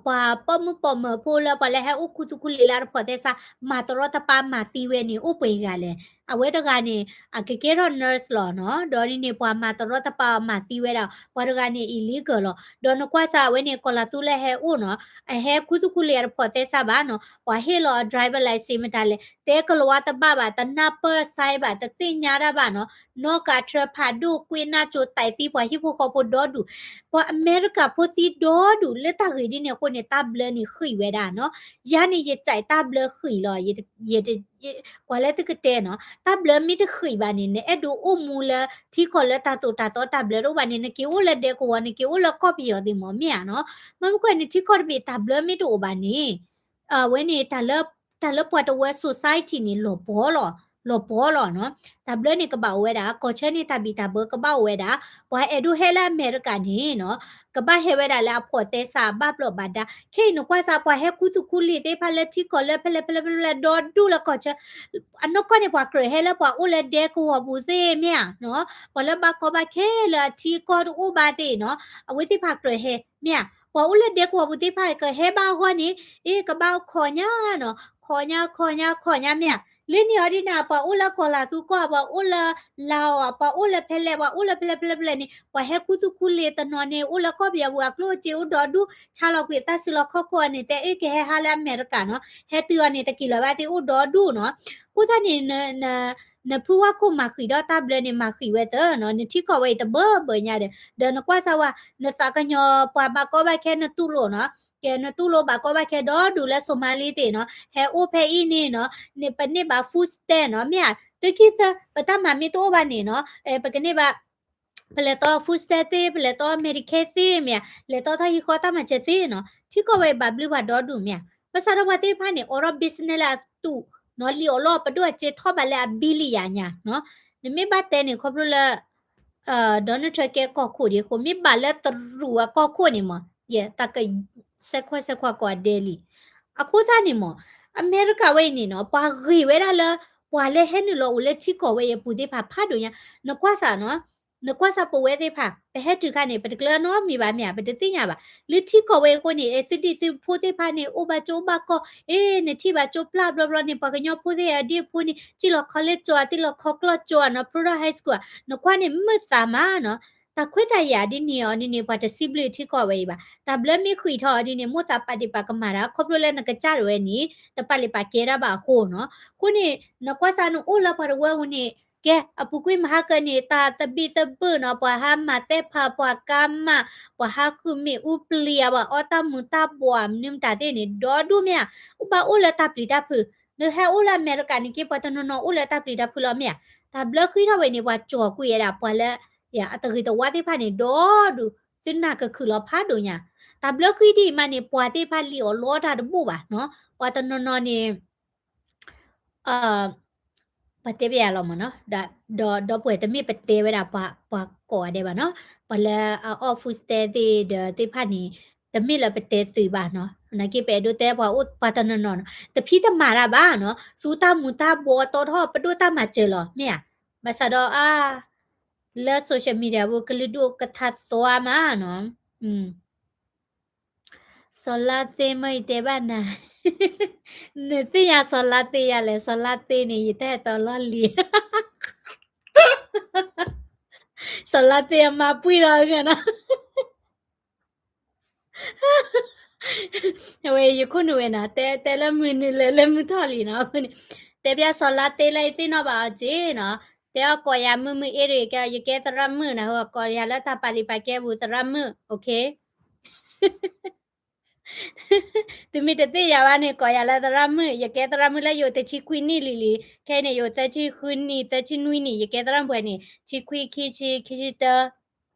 ပှၤပိာ်မုၣ်ပိာ်မၢၤဖိလၢပှၤလၢဟဲအိၣ်ခူသူၣ်ခူလံာ်လၢတဖိးသဲစး မၤတရီတပါမၤသံဝဲန့ၣ် အိၣ်ပှဲၤဂၤလဲၣ်. အဝဲတဂၤန့ၣ် အကကဲထီၣ် nurse လီၤနီၤ, ဒီးဒ်န့ၣ် ပှၤမၤတရီတပါအီၤမၤသံဝဲဒၣ် ပှၤတဂၤန့ၣ် illegal လီၤ. ဒီးနကွၢ်စၢ်အဝဲန့ၣ် ကီၤလၤသူလၢဟဲအိၣ်နီၤ, အဟဲခူသူၣ်ခူလံာ်အတဖိးသဲစးဘၣ်နီၤ, ပှၤဟ့ၣ်လီၤအ driver license မတၤလဲၣ်, တဲကလီၤဝါတဘၣ်ဘၣ်, တနၢ်ပၢၢ်စဲဘၣ်, တသ့ၣ်ညါတၢ်ဘၣ်နီၤ, နီၣ်ကးထၢဖးဒိၣ် ကွ့နၢ်ကၠိသးသံ ပှၤဟံၣ်ဖိဃီဖိဒီဒူၣ်, ပှၤအမဲရကၤဖိသံဒီဒူၣ် လၢတၢ်ဂ့ၢ်ဒ်န့ၣ်အဃိန့ၣ် တၢ်ဘျၢန့ၣ်ဃံးဝဲဒၣ်နီၤ. ယၤန့ၣ် ယကးတၢ်ဘျၢဃံးလီၤ, ကွၢ်လၢသုကတဲနီၤ, တၢ်ဘျၢမ့ၢ်တဃံးဘၣ်န့ၣ် နအဲၣ်ဒိးအိၣ်မူလၢထံကီၢ်လၢတၢ်သိၣ်တၢ်သီတၢ်ဘျၢတအိၣ်ဘၣ်န့ၣ် နက့ၤအိၣ်လၢဒဲကဝီၤ နက့ၤအိၣ်လၢကီၢ်ပယီၤသ့ၣ်မး မ့ၢ်ဧါနီၤ. မ့မ့ၢ်ကွၢ် နထံကီၢ်တဘ့ၣ်တၢ်ဘျၢမ့ၢ်တအိၣ်ဘၣ်န့ၣ် အဝဲန့ၣ် တၢ်လၢပှၤတဝၢ society န့ၣ် လီၤပှီၢ်လီၤ, လီၤပှီၢ်လီၤနီၤ. တၢ်ဘျၢန့ၣ်ကဘၣ်အိၣ်ဝဲဒၣ်, ကီၢ်ဆၢန့ၣ်တၢ်ဘံၣ်တၢ်ဘၢကဘၣ်အိၣ်ဝဲဒၣ်, ပှၤအဲၣ်ဒိးဟဲလၢအမဲရကၤန့ၣ်နီၤ, ကဘၣ်ဟဲဝဲဒၣ်လၢအဖိးသဲစးဘၣ်ဘျီးဘၣ်ဒါ. ခဲအံၤနကွၢ်စၢ် ပှၤဟဲခူသူၣ်ခူလံာ်သ့ၣ်တဖၣ်လၢထံကီၢ်လၢဖဲလဲၣ်ဖဲလဲၣ်ဖဲလဲၣ်ဒီဒူၣ်လၢကီၢ်ဆၢ အနီၢ်ကီၢ်န့ၣ် ပှၤကြၢးဟဲလၢပှၤအိၣ်လၢဒဲကဝီၤပူၤသ့ၣ်မ့ၢ်ဧါနီၤ, ပှၤလၢဘၣ်ကီဘၣ်ခဲလၢအထံကီၢ်တအိၣ်ဘၣ်သ့ၣ်နီၤ, အဝဲသ့ၣ်တဖၣ်ကြၢးဟဲမ့ၢ်ဧါ. ပှၤအိၣ်လၢဒဲကဝီၤပူၤသ့ၣ်တဖၣ်ကဟဲဘၣ်အဂီၢ်န့ၣ် အ့ ကဘၣ်ခိးညါနီၤ, ခိးညါခိးညါခိးညါမ့ၢ်ဧါ. လၢန့ၣ်အီၤဒ်န့ၣ် ပှၤအိၣ်လၢကီၤလၤသူကီၢ် ပှၤအိၣ်လၢလၤအီၤ ပှၤအိၣ်လၢဖဲလဲၣ် ပှၤအိၣ်လၢဖဲလဲၣ်ဖဲလဲၣ်ဖဲလဲၣ်န့ၣ် ပှၤဟဲခူသူၣ်ခူလံာ်တနီၤန့ၣ် အိၣ်လၢကီၢ်ပယီၤပူၤ အကျိၣ်အစ့အိၣ်ဒီဒူၣ် ဆါလီၤကွံာ်အသးစုလီၢ်ခီၣ်ခိၣ်အီၤန့ၣ် တဲအ့ၣ်ကဟဲဟးလၢအမဲရကၤနီၤ, ဟဲတုၤအီၤန့ၣ် တက့ၤလီၤဘၣ်သ့ၣ်အိၣ်ဒီဒူၣ်နီၤ. အဃိသတးန့ၣ် နဖုဝါခိၣ်မၤဃံးဒီးတၢ်ဘျၢန့ၣ် မၤဃံးဝဲသၢနီၤ, နထံကီၢ်ဝဲအံၤတဘၢဘၢညါဒီး ဒီးနကွၢ်စၢ်ဝဲ နသးကညီၤပှၤဘၣ်ကီဘၣ်ခဲနတူၢ်လိာ်နီၤ, ကဲနတူၢ်လိာ်ဘၣ်ကီဘၣ်ခဲဒီဒူၣ်လၢ Somali သ့ၣ်နီၤ, ဟဲအိၣ်ဖဲအံၤန့ၣ်နီၤ, န့ၣ်ပန့ၢ်ဘၣ် food stamp နီၤ, မ့ၢ်ဧါ, တကံၢ်သၢ ပတၢ်မၤမ့ၢ်တအိၣ်ဘၣ်န့ၣ်နီၤ, ပကန့ၢ်ဘၣ် ပလဲၤတီ food stamp သ့, ပလဲၤတီ Medicare သ့မ့ၢ်ဧါ, လဲၤတီထီၣ်ဟံၣ်ဃီတၢ်မၤစၢၤသ့နီၤ, ထံကီၢ်ဝဲအံၤဘၣ်ဘျုးပှၤဒီဒူၣ်မ့ၢ်ဧါ. ဘၣ်ဆၣ်ဒီးပှၤသ့ၣ်တဖၣ်န့ၣ် အိးထီၣ် business လၢအသူၣ်နီၤ, လံာ်အိးလီၤပဒိၣ်အစ့ထီၣ်ဘၣ်လၢအ billion ညါနီၤ. နမ့ၢ်ဘၣ်တဲန့ၣ် ခီဖျိလၢ Donald Trump ကဲကီၢ်ခိၣ်ဒံးအဃိ, မ့ၢ်ဘၣ်လၢတရူးအကီၢ်ခိၣ်န့ၣ်မး, ယဲ တၢ်က စဲးခွဲးစဲးခွဲးကိးဂၤဒဲးလံ. အဃိသတးန့ၣ်မး, အမဲရကၤဝဲအံၤန့ၣ်နီၤ, ပှၤဂ့ၤဝဲဒၣ်လၢ ပှၤလၢဟဲနုာ်လီၤအိၣ်လၢထံကီၢ်ဝဲအံၤအပူၤသ့ၣ်တဖၣ်ဖးဒိၣ်ညါ, နကွၢ်စၢ်နီၤ, နကွၢ်စၢ်ပဝဲသ့ၣ်တဖၣ် ပဟဲတုၤခါန့ၣ် ပတကျၢၤနီတမံၤဘၣ်မ့ၢ်ဧါ, ပတသ့ၣ်ညါဘၣ်. လၢထံကီၢ်ဝဲအံၤအဃိန့ၣ် အဲ သုဒံၣ်သုဖိသ့ၣ်တဖၣ်န့ၣ် အိၣ်ဘၣ်ကၠိအိၣ်ဘၣ်ကီၢ်, အ့ နထံၣ်ဘၣ်ကၠိပျၢ်ဘျီဘျီန့ၣ် ပှၤကညီဖိသ့ၣ်အဒံၣ်အဖိန့ၣ် စံၣ်လီၤခီလ့ၣ်ကၠိဧါ, စံၣ်လီၤခီကျီၢ်ကၠိဧါနီၤ, ဖျိထီၣ် high school ဧါ, နကွၢ်န့ၣ် မုာ်သးမးနီၤ. တၢ်ခွဲးတၢ်ယာ်ဒ်န့ၣ်အီၤဒ်န့ၣ် ပှၤတစံးဘျုးထံကီၢ်ဝဲအံၤဘၣ်. တၢ်ဘျၢမ့ၢ်ဃံးထီၣ်အီၤဒ်န့ၣ် မိၣ်သးပာ်ဒ့ၣ်ပာ်ကမၣ်တၢ် ခီဖျိလၢနကစၢ်ဒၣ်ဝဲန့ၣ် တပာ်လ့ၣ်ပာ်ကဲတၢ်ဘၣ်အဃိနီၤ. အဃိန့ၣ် နကွၢ်စၢ်နအိၣ်လၢပှၤတဝၢပူၤန့ၣ် ကဲ အပူၤကွံာ်မဟါကၢန့ၣ် တၢ်သဘံၣ်သဘုၣ်နီၤ, ပှၤဟးမၤသဲဖး ပှၤကါမၢ်, ပှၤဟးဃုမ့ၣ်အူပျံၤဧါ, ပှၤအီတၢ်မူၤတၢ်ဘှီး မနုၤမတၤသ့ၣ်န့ၣ် ဒီဒူၣ်မ့ၢ်ဧါ. အိၣ်ဘၣ်အိၣ်လၢတၢ်ပျံၤတၢ်ဖုး, နဟဲအိၣ်လၢအမဲရကၤန့ၣ်က့ ပှၤတနီၤနီၤအိၣ်လၢတၢ်ပျံၤတၢ်ဖုးလီၤမ့ၢ်ဧါ. တၢ်ဘျၢဃံးထီၣ်ဝဲန့ၣ် ပှၤကၠီၤကွံာ်ဝဲဒၣ် ပှၤလၢ အတဂ့ၤတဝါသ့ၣ်တဖၣ်န့ၣ် ဒီဒူၣ် သုနၢ်ကခုၣ်လီၤဖးဒိၣ်ညါ. တၢ်ဘျၢဃံးဒ်အံၤမးန့ၣ် ပှၤသ့ၣ်တဖၣ်လံၣ်အီၣ်လီတၢ်တဘူၣ်ဘၣ်နီၤ, ပှၤတနီၤနီၤန့ၣ် ပှၤတဲဘၣ်ယၤလီၤမးနီၤ, ဒီး ဒီပုၢ်ဝဲၢ် တမ့ၢ်ပတဲဝဲဒၣ် ပှၤကိးဂၤဒဲးဘၣ်နီၤ, ပှၤလၢအအီၣ် food stamp သ့ၣ်ဒီးသ့ၣ်တဖၣ်န့ၣ် တမ့ၢ်လၢပတဲသုးဘၣ်နီၤ, နာ်က့ ပအဲၣ်ဒိးတဲပှၤအိၣ်ပှၤတနီၤနီၤနီၤ, တဖံးတမၤတၢ်ဘၣ်နီၤ, သူတၢ်မူၤတၢ်ဘှီးတီထီၣ်ပဒိၣ်တၢ်မၤစၢၤလီၤ မ့ၢ်ဧါ, ဘၣ်ဆၣ်ဒီးအါ လၢ social media ပူၤ ကလုာ်ဒူၣ်ကထါသွါမးနီၤ. စီၤလါသ့မ့ၢ်ယတဲဘၣ်နၤ, နသ့ၣ်ညါစီၤလါသ့ယၤလဲၣ်, စီၤလါသ့န့ၣ် ယတၢ်အဲၣ်တီလီၢ်လံၤ, စီၤလါသ့အမါပှံၢ်လီၤဂ့ၤနီၤ. အဝဲယခိၣ်နူာ်ဝဲနီၤ, တဲတဲလၢမုၢ်နုာ်လၢလၢမုၢ်ထီၣ်လံနီၤ, အဃိန့ၣ် တဲပျၢ်စီၤလါသ့လၢယသ့ၣ်နီၣ်ဘၣ်အီၤက့နီၤ, တဲအီၤကိးယၤမုၢ်မုၢ်အ့ရ့ၣ်ကဲ ယကဲသရၣ်မုၣ်နၤ, ဟိကိးယၤလၢတၢ်ပာ်လံာ်ပာ်ကဲပူၤသရၣ်မုၣ်, okay. သုမ့ၢ်တသ့ၣ်ယၤဘၣ်န့ၣ် ကိးယၤလၢသရၣ်မုၣ်, ယကဲသရၣ်မုၣ်လၢယအိၣ်တဆံခွံနံၣ်လံလံ, ခဲအံၤန့ၣ် ယအိၣ်သၢဆံဃုနံၣ် သၢဆံနွံနံၣ်, ယကဲသရၣ်မုၣ်ပှဲၤန့ၣ် ဆံခွံ ခံဆံ ခံဆံတၢ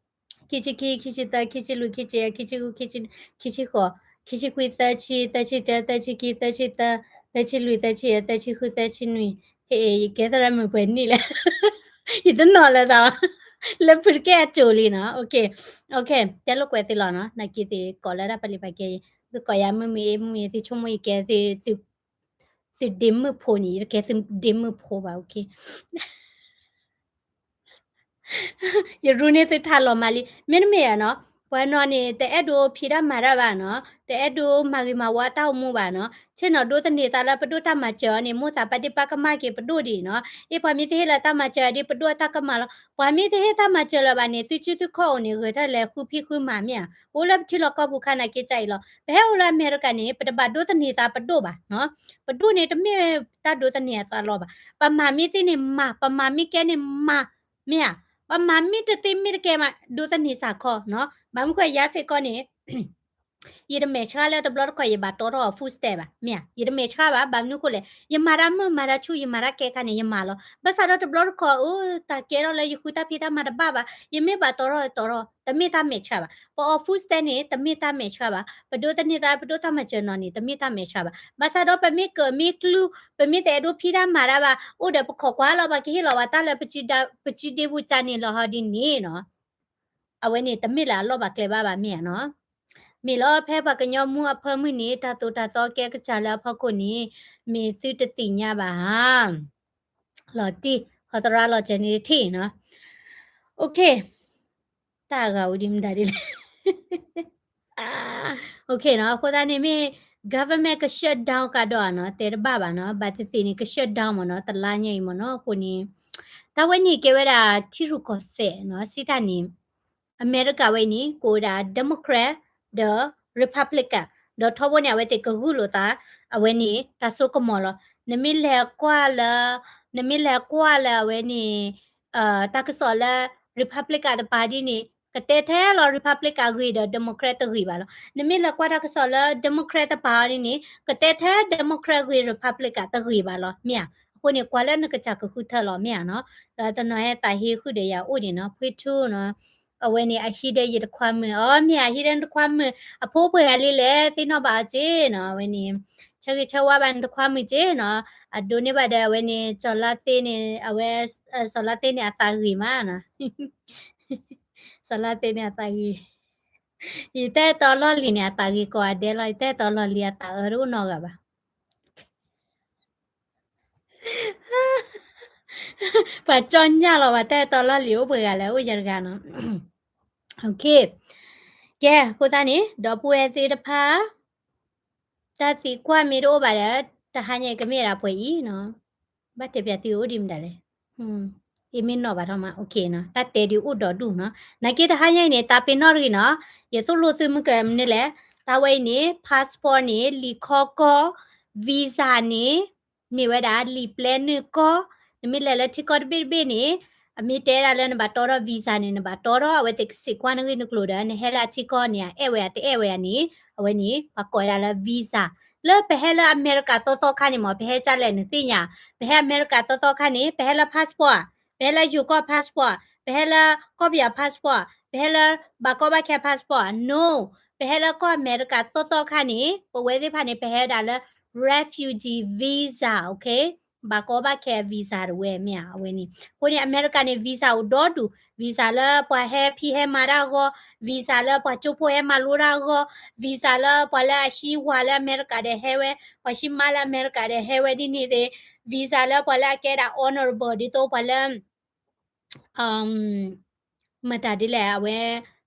ခံဆံခံ ခံဆံသၢ ခံဆံလွံၢ် ခံဆံယဲၢ် ခံဆံဃု ခံဆံ ခံဆံဃိး ခံဆံခွံ သၢဆံ သၢဆံတၢ သၢဆံခံ သၢဆံသၢ သၢဆံလွံၢ် သၢဆံယဲၢ် သၢဆံဃု သၢဆံနွံ, ဟ့ၣ် ယကဲသရၣ်မုၣ်ပှဲၤနံၣ်လဲၣ်, ယတနီၤလၢၤသးဘၣ်, လၢဖုတကဲအစိၤလံနီၤ, okay, okay, တဲလိာ်ကွဲသ့လီၤနီၤ, နာ်က့သ့ၣ်ကိးလၢတၢ်ပာ်လံာ်ပာ်ကဲအံၤ, သုကိးယၤမုၢ်မုၢ်အ့ မုၢ်မုၢ်အ့ သုဆိကမိၣ်ယကဲ သုဒ့မုၣ်ဖိန့ၣ် ယတကဲသုဒ့မုၣ်ဖိဘၣ်, okay. ယရူန့ၢ်သုထါလီၤမးလံ, မ့တမ့ၢ်ဧါနီၤ, ပှၤနီၤန့ၣ် တအဲၣ်ဒိးဖံးတၢ်မၤတၢ်ဘၣ်နီၤ, တအဲၣ်ဒိးမၤဂ့ၤမၤဝါတၢ်အိၣ်မူဘၣ်နီၤ, ဆ့ၣ်နီၤဒိးသန့ၤသးလၢပဒိၣ်တၢ်မၤစၢၤအီၤန့ၣ် မိၣ်သးပာ်ဒ့ၣ်ပာ်ကမၣ်က့ၤပဒိၣ်ဒံးနီၤ, အ့ၣ် ပှၤမ့ၢ်တဟ့ၣ်လၢတၢ်မၤစၢၤဒ်ပဒိၣ်အတၢ်ကမၣ်လီၤ, ပှၤမ့ၢ်တဟ့ၣ်တၢ်မၤစၢၤလၢၤဘၣ်န့ၣ် သုစုသုခီၣ်အိၣ်န့ၣ် ဂဲၤထီၣ်လဲၤဃုဖံးဃုမၤမ့ၢ်ဧါ, ပအိၣ်လၢပထံလီၢ်ကီၢ်ပူၤခါနာ်က့ကအံၤလီၤ, ပဟဲအိၣ်လၢအမဲရကၤန့ၣ် ပတဘၣ်ဒိးသန့ၤသးပဒိၣ်ဘၣ်နီၤ, ပဒိၣ်န့ၣ်တမ့ၢ်တၢ်ဒိးသန့ၤအသးလီၤဘၣ်, ပမၤမ့ၢ်သ့န့ၣ်မၤ, ပမၤမ့ၢ်ကဲန့ၣ်မၤ, မ့ၢ်ဧါ, ပမၤမ့ၢ်တသ့မ့ၢ်တကဲမး ဒိးသန့ၤစ့ၢ်ကီးနီၤ, ဘၣ်မနုၤဃိယၤစ့ၢ်ကီးန့ၣ် ယတမဲာ်ဆှးလၢတဘျီတခီၣ်ယဘၣ်တီထီၣ် food stamp ဘၣ်, မ့ၢ်ဧါ, ယတမဲာ်ဆှးဘၣ်, ဘၣ်မနုၤဃိလဲၣ်, ယမၤတၢ်မုာ်မၤတၢ်ဆူၣ် ယမၤတၢ်ကဲခါန့ၣ် ယမၤလီၤ, ဘၣ်ဆၣ်ဒီးတဘျီတခီၣ် အိၣ် တၢ်ကဲထီၣ်လၢယဃုတၢ်ဖံးတၢ်မၤတဘၣ်ဘၣ်, ယမ့ၢ်ဘၣ်တီထီၣ်တီထီၣ် တမ့ၢ်တၢ်မဲာ်ဆှးဘၣ်, ပအီၣ် food stamp န့ၣ် တမ့ၢ်တၢ်မဲာ်ဆှးဘၣ်, ပဒိးသန့ၤသး ပဒိၣ်တၢ်မၤစၢၤနီၤန့ၣ် တမ့ၢ်တၢ်မဲာ်ဆှးဘၣ်, ဘၣ်ဆၣ်ဒီးပမ့ၢ်ကၢၤမ့ၢ်ကျူ ပမ့ၢ်တအဲၣ်ဒိးဖံးတၢ်မၤတၢ်ဘၣ်, အိၣ်ဒီးပခိးကွၢ်လီၤ ပှၤကဟ့ၣ်လီၤဝဲတၢ်လၢ ပစံးဒ့ပူၤကန့ၣ်လီၤဟီဒ်န့ၣ်နီၤ အဝဲန့ၣ် တမ့ၢ်လၢအလီၢ်ဘၣ်ကျဲဘၣ်ဘၣ်မ့ၢ်ဧါနီၤ, မ့ၢ်လီၤဖဲပှၤကညီမူအဖၢမုၢ်န့ၣ် တၢ်သိၣ်တၢ်သီကဲကစၢ်လၢအဖီခိၣ်န့ၣ် မ့ၢ်သုတသ့ၣ်ညါဘၣ်ဧါ, လီၤတံၢ် ဟီသရၣ်လီၤစဲၤန့ၣ်တထံၣ်နီၤ, okay, တၢ်အဂၤဝဲဒ်မတၤဒ်လဲၣ် okay နီၤ, အဃိသတးန့ၣ်မ့ၢ် government က shut down ကဒီးဧါနီၤ, တဲတဘၣ်ဘၣ်နီၤ, ဘၣ်သ့ၣ်သ့ၣ်န့ၣ် က shut down မ့ၢ်နီၤ, တလါညါအံၤမ့ၢ်နီၤ, အဃိန့ၣ် တၢ်ဝဲန့ၣ်ကဲဝဲဒၣ်ထံရူၢ်ကီၢ်သဲးနီၤ, စံးတၢ်န့ၣ် အမဲရကၤဝဲအံၤန့ၣ် ကိးဝဲဒၣ် Democrat ဒီး Republican ဒီးထီဘိန့ၣ် အဝဲသ့ၣ်ကဂုာ်လိာ်သး, အဝဲန့ၣ် တၢ်စိကမီၤလီၤ. နမ့ၢ်လဲၤကွၢ်လၢ, နမ့ၢ်လဲၤကွၢ်လၢအဝဲန့ၣ် တၢ်ကစီၣ်လၢ Republican တပၤဒ်န့ၣ် ကတဲထဲလီၤ Republican ဂ့ၤဒီး Democrat တဂ့ၤဘၣ်လီၤ. နမ့ၢ်လဲၤကွၢ်တၢ်ကစီၣ်လၢ Democrat တပၤအီၤဒ်န့ၣ် ကတဲထဲ Democrat ဂ့ၤ Republican တဂ့ၤဘၣ်လီၤ. မ့ၢ်ဧါ. အဃိန့ၣ် ကွၢ်လၢနကစၢ်ကဃုထၢလီၤမ့ၢ်ဧါနီၤ, တနီၤဟဲသးဟ့ဃုာ်ဒီးယၤအိၣ်န့ၣ်နီၤ, ဖှ့ထူနီၤ, အဝဲန့ၣ် အဟံးဒီးယတခွါမုၣ်, အမ့ၢ်အဟံးဒီးနတခွါမုၣ်, အဖိပှဲၤဂၤလံလဲၣ်, သ့ၣ်နီၣ်ဘၣ်အီၤက့နီၤ, အဝဲန့ၣ် ဆၢဂ့ၤဆၢဝါဘၣ်နတခွါမုၣ်က့နီၤ, အဒိးန့ၢ်ဘၣ်ဒီးအဝဲန့ၣ် စီၤလါသ့န့ၣ်, အဝဲ စီၤလါသ့န့ၣ်အသးဂ့ၤမးနီၤ, စီၤလါသ့န့ၣ်အသးဂ့ၤ, ယတၢ်အဲၣ်တီလီၢ်လံၤန့ၣ် အသးဂ့ၤကိးဂၤဒဲးလီၤ, ယတၢ်အဲၣ်တီလီၢ်လံၤအသးအၢတအိၣ်နီတဂၤဘၣ်. ပှၤကၠီညၣ်လီၤ, ပှၤတၢ်အဲၣ်တီလီၢ်လံၤအိၣ်ပှဲၤဂၤလဲၣ်, အိၣ်ယၤတဂၤနီၤ. ကဲ, အဃိသတးန့ၣ် ဒီပုၢ်ဝဲၢ်သ့ၣ်တဖၣ် တၢ်သံကွၢ်မ့ၢ်တအိၣ်ဘၣ်ဒီး တဟါညါအံၤကမ့ၢ်ဒၣ်ပှဲၤအံၤနီၤ, ဘၣ်တဲပၠးသုအိၣ်ဒံးမတၤလဲၣ်, အ့မ့ၢ်နီၣ်ဘၣ်ထီၣ်မး, တၢ်တဲဒုးအိၣ်ဒီးဒူၣ်နီၤ, နာ်က့တဟါညါအံၤန့ၣ် တၢ်ပ့ၤနီၣ်တဂ့ၤနီၤ, ယသိၣ်လိသုမုၢ်ကမနုၤလဲၣ်, တၢ်ဝဲအံၤန့ၣ် passport န့ၣ် လံာ်ခီကီၢ်, visa န့ၣ် မ့ၢ်ဝဲဒၣ်လံာ်ပျဲနုာ်ကီၢ်, နမ့ၢ်လဲၤလၢထံကီၢ်တဘ့ၣ်တဘ့ၣ်န့ၣ်, အမ့ၢ်တဲဒၣ်လၢနဘၣ်တီထီၣ် visa န့ၣ် နဘၣ်တီထီၣ်, အဝဲသ့ၣ်ကစံးကွၢ်နဂ့ၢ်နကျိၤဒီး နဟဲလၢအထံကီၢ်န့ၣ် အအဲၣ်ဝဲဧါတအဲၣ်ဝဲဧါန့ၣ်, အဝဲန့ၣ် ပှၤကိးဝဲဒၣ်လၢ visa. လၢပဟဲလၢအမဲရကၤသီသီခါန့ၣ်မ့ၢ် ပဟဲကၢ်လဲၣ်နသ့ၣ်ညါ, ပဟဲအမဲရကၤသီသီခါန့ၣ် ပဟဲလၢ passport ဧါ, ပဟဲလၢယိၤကီၢ် passport, ပဟဲလၢကီၢ်ပယီၤ passport, ပဟဲလၢဘၣ်ကီဘၣ်ခဲ passport, no, ပဟဲလၢကီၢ်အမဲရကၤသီသီခါန့ၣ် ပဝဲသ့ၣ်တဖၣ်န့ၣ် ပဟဲဝဲဒၣ်လၢ refugee visa, okay? ဘၣ်ကီဘၣ်ခဲ visa တဝဲမ့ၢ်ဧါ, အဝဲန့ၣ်. အဃိန့ၣ် အမဲရကၤန့ၣ် visa အိၣ်ဒီဒူၣ်, visa လၢပှၤဟဲဖံးဟဲမၤတၢ်အဂီၢ်, visa လၢပှၤကၠိဖိဟဲမၤလိတၢ်အဂီၢ်, visa လၢပှၤလၢအဟံးဝၤလၢအမဲရကၤဒီးဟဲဝဲ, ပှၤဟံးမါလၢအမဲရကၤဒီးဟဲဝဲဒ်န့ၣ်သ့ၣ်, visa လၢပှၤလၢအကဲဒၣ် honorable ဒ်သိးပှၤလၢ မတၤဒ်လဲၣ် အဝဲ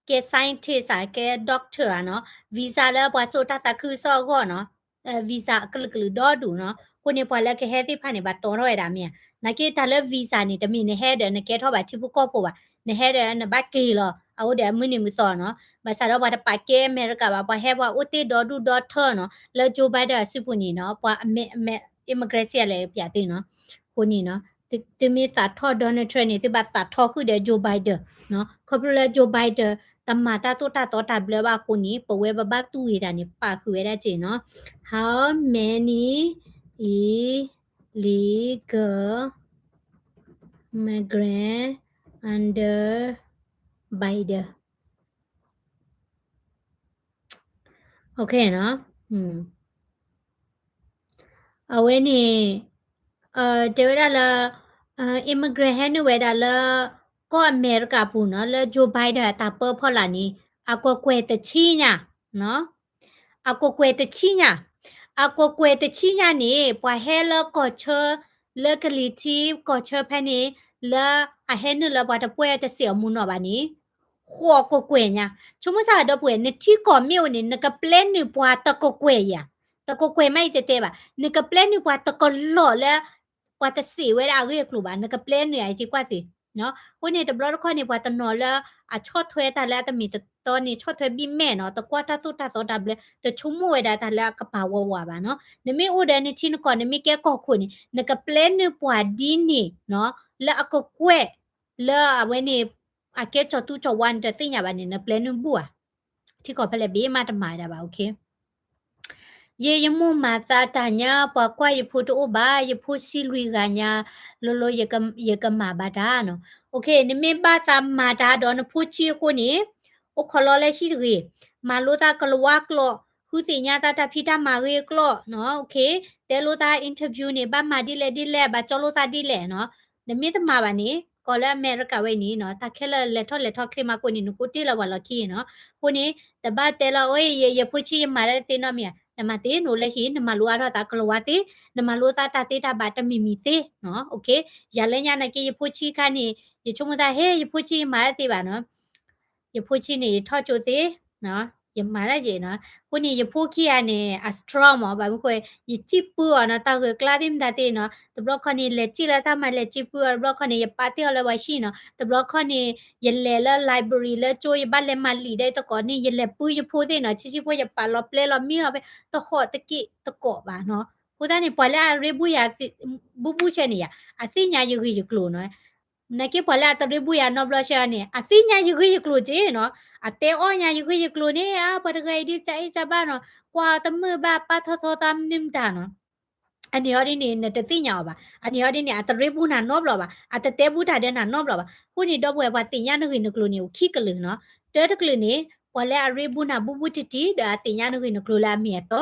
ကဲ scientist ဧါ, ကဲ doctor ဧါနီၤ, visa လၢပှၤစိာ်တၢ်သးခုကစီၣ်အဂီၢ်နီၤ, visa အကလုာ်ကလုာ်ဒီဒူၣ်နီၤ. အဃိန့ၣ် ပှၤလၢကဟဲသ့ၣ်တဖၣ်န့ၣ် ဘၣ်တီထီၣ်ဝဲဒၣ်မ့ၢ်ဧါ. နာ်က့တၢ်လၢ visa န့ၣ် တမ့ၢ်နဟဲဒီးနကဲထီၣ်ဘၣ်ထံဖိကီၢ်ဖိဘၣ်, နဟဲဒီးနဘၣ်က့ၤလီၤ, အအိၣ်ဒီးအမုၢ်နံၤမုၢ်သီနီၤ. ဘၣ်ဆၣ်ဒီးပှၤတပာ်ကဲအမဲရကၤဘၣ်, ပှၤဟဲပှၤအိၣ်တ့ၢ်ဒီဒူၣ်ဒီထၢနီၤ. လၢ Joe Biden အစုပူၤန့ၣ်နီၤ, ပှၤအမဲ immigration လဲၣ်ပၠးသုနီၤ. အဃိန့ၣ်နီၤ, သုမ့ၢ်သးထီၣ် Donald Trump န့ၣ် သုဘၣ်သးထီၣ်ဃုာ်ဒီး Joe Biden နီၤ. ခီဖျိလၢ Joe Biden တမၤတၢ်သိၣ်တၢ်သီတၢ်ဘျၢဘၣ်အဃိန့ၣ် ပဝဲပဘၣ်တူၢ်ဂ့ၤတၢ်န့ၣ် ပာ်ဃုာ်ဝဲဒၣ်က့ၤနီၤ. How many illegal migrant under Biden? Okay နီၤ. အဝဲန့ၣ် တဲဝဲဒၣ်လၢ immigrant ဟဲနုာ်ဝဲဒၣ်လၢ ကီၢ်အမဲရကၤပူၤနီၤ, လၢ Joe Biden အတၢ်ပၢဖီလာ်န့ၣ် အကွဲးကွဲးတဆံညါ, အကွဲးကွဲးတဆံညါ, အကွဲးကွဲးတဆံညါန့ၣ် ပှၤဟဲလၢကီၢ်ဆၢ လၢကလံၤထံးကီၢ်ဆၢဖဲန့ၣ် လၢအဟဲနုာ်လၢပှၤတပှဲၢ်တစဲးအမူနီၢ်ဘၣ်န့ၣ် ဃိးကွဲးကွဲးညါ. ဆိကမိၣ်ဆၣ်ဒီပုၢ်ဝဲၢ် နထံကီၢ်မ့ၢ်အိၣ်န့ၣ် နကပျဲနုာ်ပှၤတကွဲးကွဲးယၤ, တကွဲးကွဲးမးယတတဲဘၣ်, နကပျဲနုာ်ပှၤတကလီၢ်လၢ ပှၤတစံးဝဲဒၣ်အဂ့ၢ်အကျိၤဘၣ်, နကပျဲနုာ်ယၤ ယသံကွၢ်သု. အဃိန့ၣ် တဘျီတခီၣ်န့ၣ် ပှၤတနီၤလၢအဆီၣ်ထွဲတၢ်လၢအတမ့ၢ်တတီန့ၣ် ဆီၣ်ထွဲဘံၣ်မဲာ်နီၤ, တကွၢ်တၢ်သိၣ်တၢ်သီတၢ်ဘျၢ, တဆိကမိၣ်ဝဲဒၣ်တၢ်လၢအကပၤဝးဝးဘၣ်နီၤ. နမ့ၢ်အိၣ်ဒီးနထံနကီၢ် နမ့ၢ်ကဲကီၢ်ခိၣ်န့ၣ် နကပျဲနုာ်ပှၤဒ်န့ၣ်နီၤ, လၢအကကွဲး လၢအဝဲန့ၣ် အကဲကၠီၤသူကၠီၤဝါန့ၣ် တသ့ၣ်ညါဘၣ်န့ၣ် နပျဲနုာ်ဘူၣ်ဧါ. ထံကီၢ်ဖဲလဲၣ်ဘ့ၣ်မးတမၤဝဲဒၣ်ဘၣ်, okay. ယဲယမိၢ်မၤသးတၢ်ညါ ပှၤကွၢ်ယဖိတအိၣ်ဘၣ်, ယဖိဆံလွံၢ်ဂၤညါ, လိၤလိၤ ယကမၤဘၣ်တၢ်နီၤ. Okay, နမ့ၢ်ဘၣ်သးမၤတၢ်ဒီးနဖိဆံအဃိန့ၣ်, အိၣ်ခိးလီၤလၢဟံၣ်တဂ့ၤ, မၤလိသးကလၤဝါကျိာ်, ဃုသ့ၣ်ညါသးတၢ်ဖံးတၢ်မၤဂ့ၤအကျိာ်နီၤ, okay, တဲလိာ်သး interview န့ၣ် ဘၣ်မၤဒ်လဲၣ်ဒ်လဲၣ်, ဘၣ်ကၠီလိာ်သးဒ်လဲၣ်နီၤ. နမ့ၢ်တမၤဘၣ်န့ၣ် ကီၢ်လၢအမဲရကၤဝဲအံၤန့ၣ်နီၤ, တၢ်ခဲလၢာ်လဲၤထီၣ်လဲၤထီၣ်ချ့မးအဃိန့ၣ် နကအိၣ်တ့ၢ်လၢပှၤလီၢ်ခံနီၤ. အဃိန့ၣ် တဘၣ်တဲလီၤ အိၣ် ယဖိဆံး ယမၤတၢ်တသ့နီတမံၤဧါ, နမၤသ့ နအိၣ်လၢဟံၣ် နမၤလိအါထီၣ်သးကလၤဝါသ့, နမၤလိသးတၢ်သ့တၢ်ဘၣ်တမံၤမံၤသ့နီၤ. Okay, ယၤလၢညါနာ်က့ ယဖိဆံးခါန့ၣ် ယဆိကမိၣ်သး ဟဲ ယဖိဆံးယမၤတၢ်တသ့ဘၣ်နီၤ. ယဖိဆံးန့ၣ် ယထီၣ်ကၠိသ့, ယမၤတၢ်ယဲနီၤ. အဃိန့ၣ် ယဖိခံဂၤန့ၣ် အ strong မး, ဘၣ်မနုၤဃိ ယစံးပၢအီၤနီၤ, တၢ်ဂၢၢ်ကျါသ့ၣ်မတၤသ့နီၤ, တဘျီခီန့ၣ် လဲၤစံးလၢတၢ်မၤ လဲၤစံးပၢအီၤ, တဘျီခီန့ၣ် ယပာ်တ့ၢ်အီၤလၢပှၤဟံၣ်နီၤ, တဘျီခီန့ၣ် ယလဲၤလၢ library လၢကၠိ ယဘၣ်လဲၤမၤလံာ်ဒီးသကိးန့ၣ် ယလဲၤပၢယဖိသ့ၣ်နီၤ, ဆံးဆံးဖိ ယပာ်လီၤပျဲလီၤမံလီၤဖဲ တဟီၣ်တက့ၢ်သကိးဘၣ်နီၤ. အဃိသတးန့ၣ် ပှၤလၢအရ့ဘူၣ်ယၤ ဘူၣ်ဘူၣ်ဆဲန့ၣ်ယၤ အသ့ၣ်ညါယဂ့ၢ်ယကျိၤနီၤ. နာ်က့ပှၤလၢအတရ့ဘူၣ်ယၤနီတဘျီဆဲန့ၣ် အသ့ၣ်ညါယဂ့ၢ်ယကျိၤက့နီၤ, အတဲအီၣ်ညါယဂ့ၢ်ယကျိၤန့ၣ် အါ ပှၤတဂၤအံၤဒ် ကၢ်အ့ၣ်ကၢ်ဘၣ်နီၤ, ကွၢ်တမုာ်ဘၣ် ပာ်ထီၣ်ထီသးမနုၤမတၤနီၤ. အန့ၣ်အီၤဒ်န့ၣ် နတသ့ၣ်ညါအီၤဘၣ်. အန့ၣ်အီၤဒ်န့ၣ် အတရ့ဘူးနၤနီတဘျီဘၣ်, အတတဲဘူးတၢ်ဒီးနၤနီတဘျီဘၣ်. အဃိန့ၣ် ဒီပုၢ်ဝဲၢ် ပှၤသ့ၣ်ညါနဂ့ၢ်နကျိၤန့ၣ် အိၣ်ခံကလုာ်နီၤ. တၢတကလုာ်န့ၣ် ပှၤလၢအရ့ဘူးနၤဘူးဘူးတံၢ်တံၢ် ဒီးအသ့ၣ်ညါနဂ့ၢ်နကျိၤလၢအမ့ၢ်အတီ.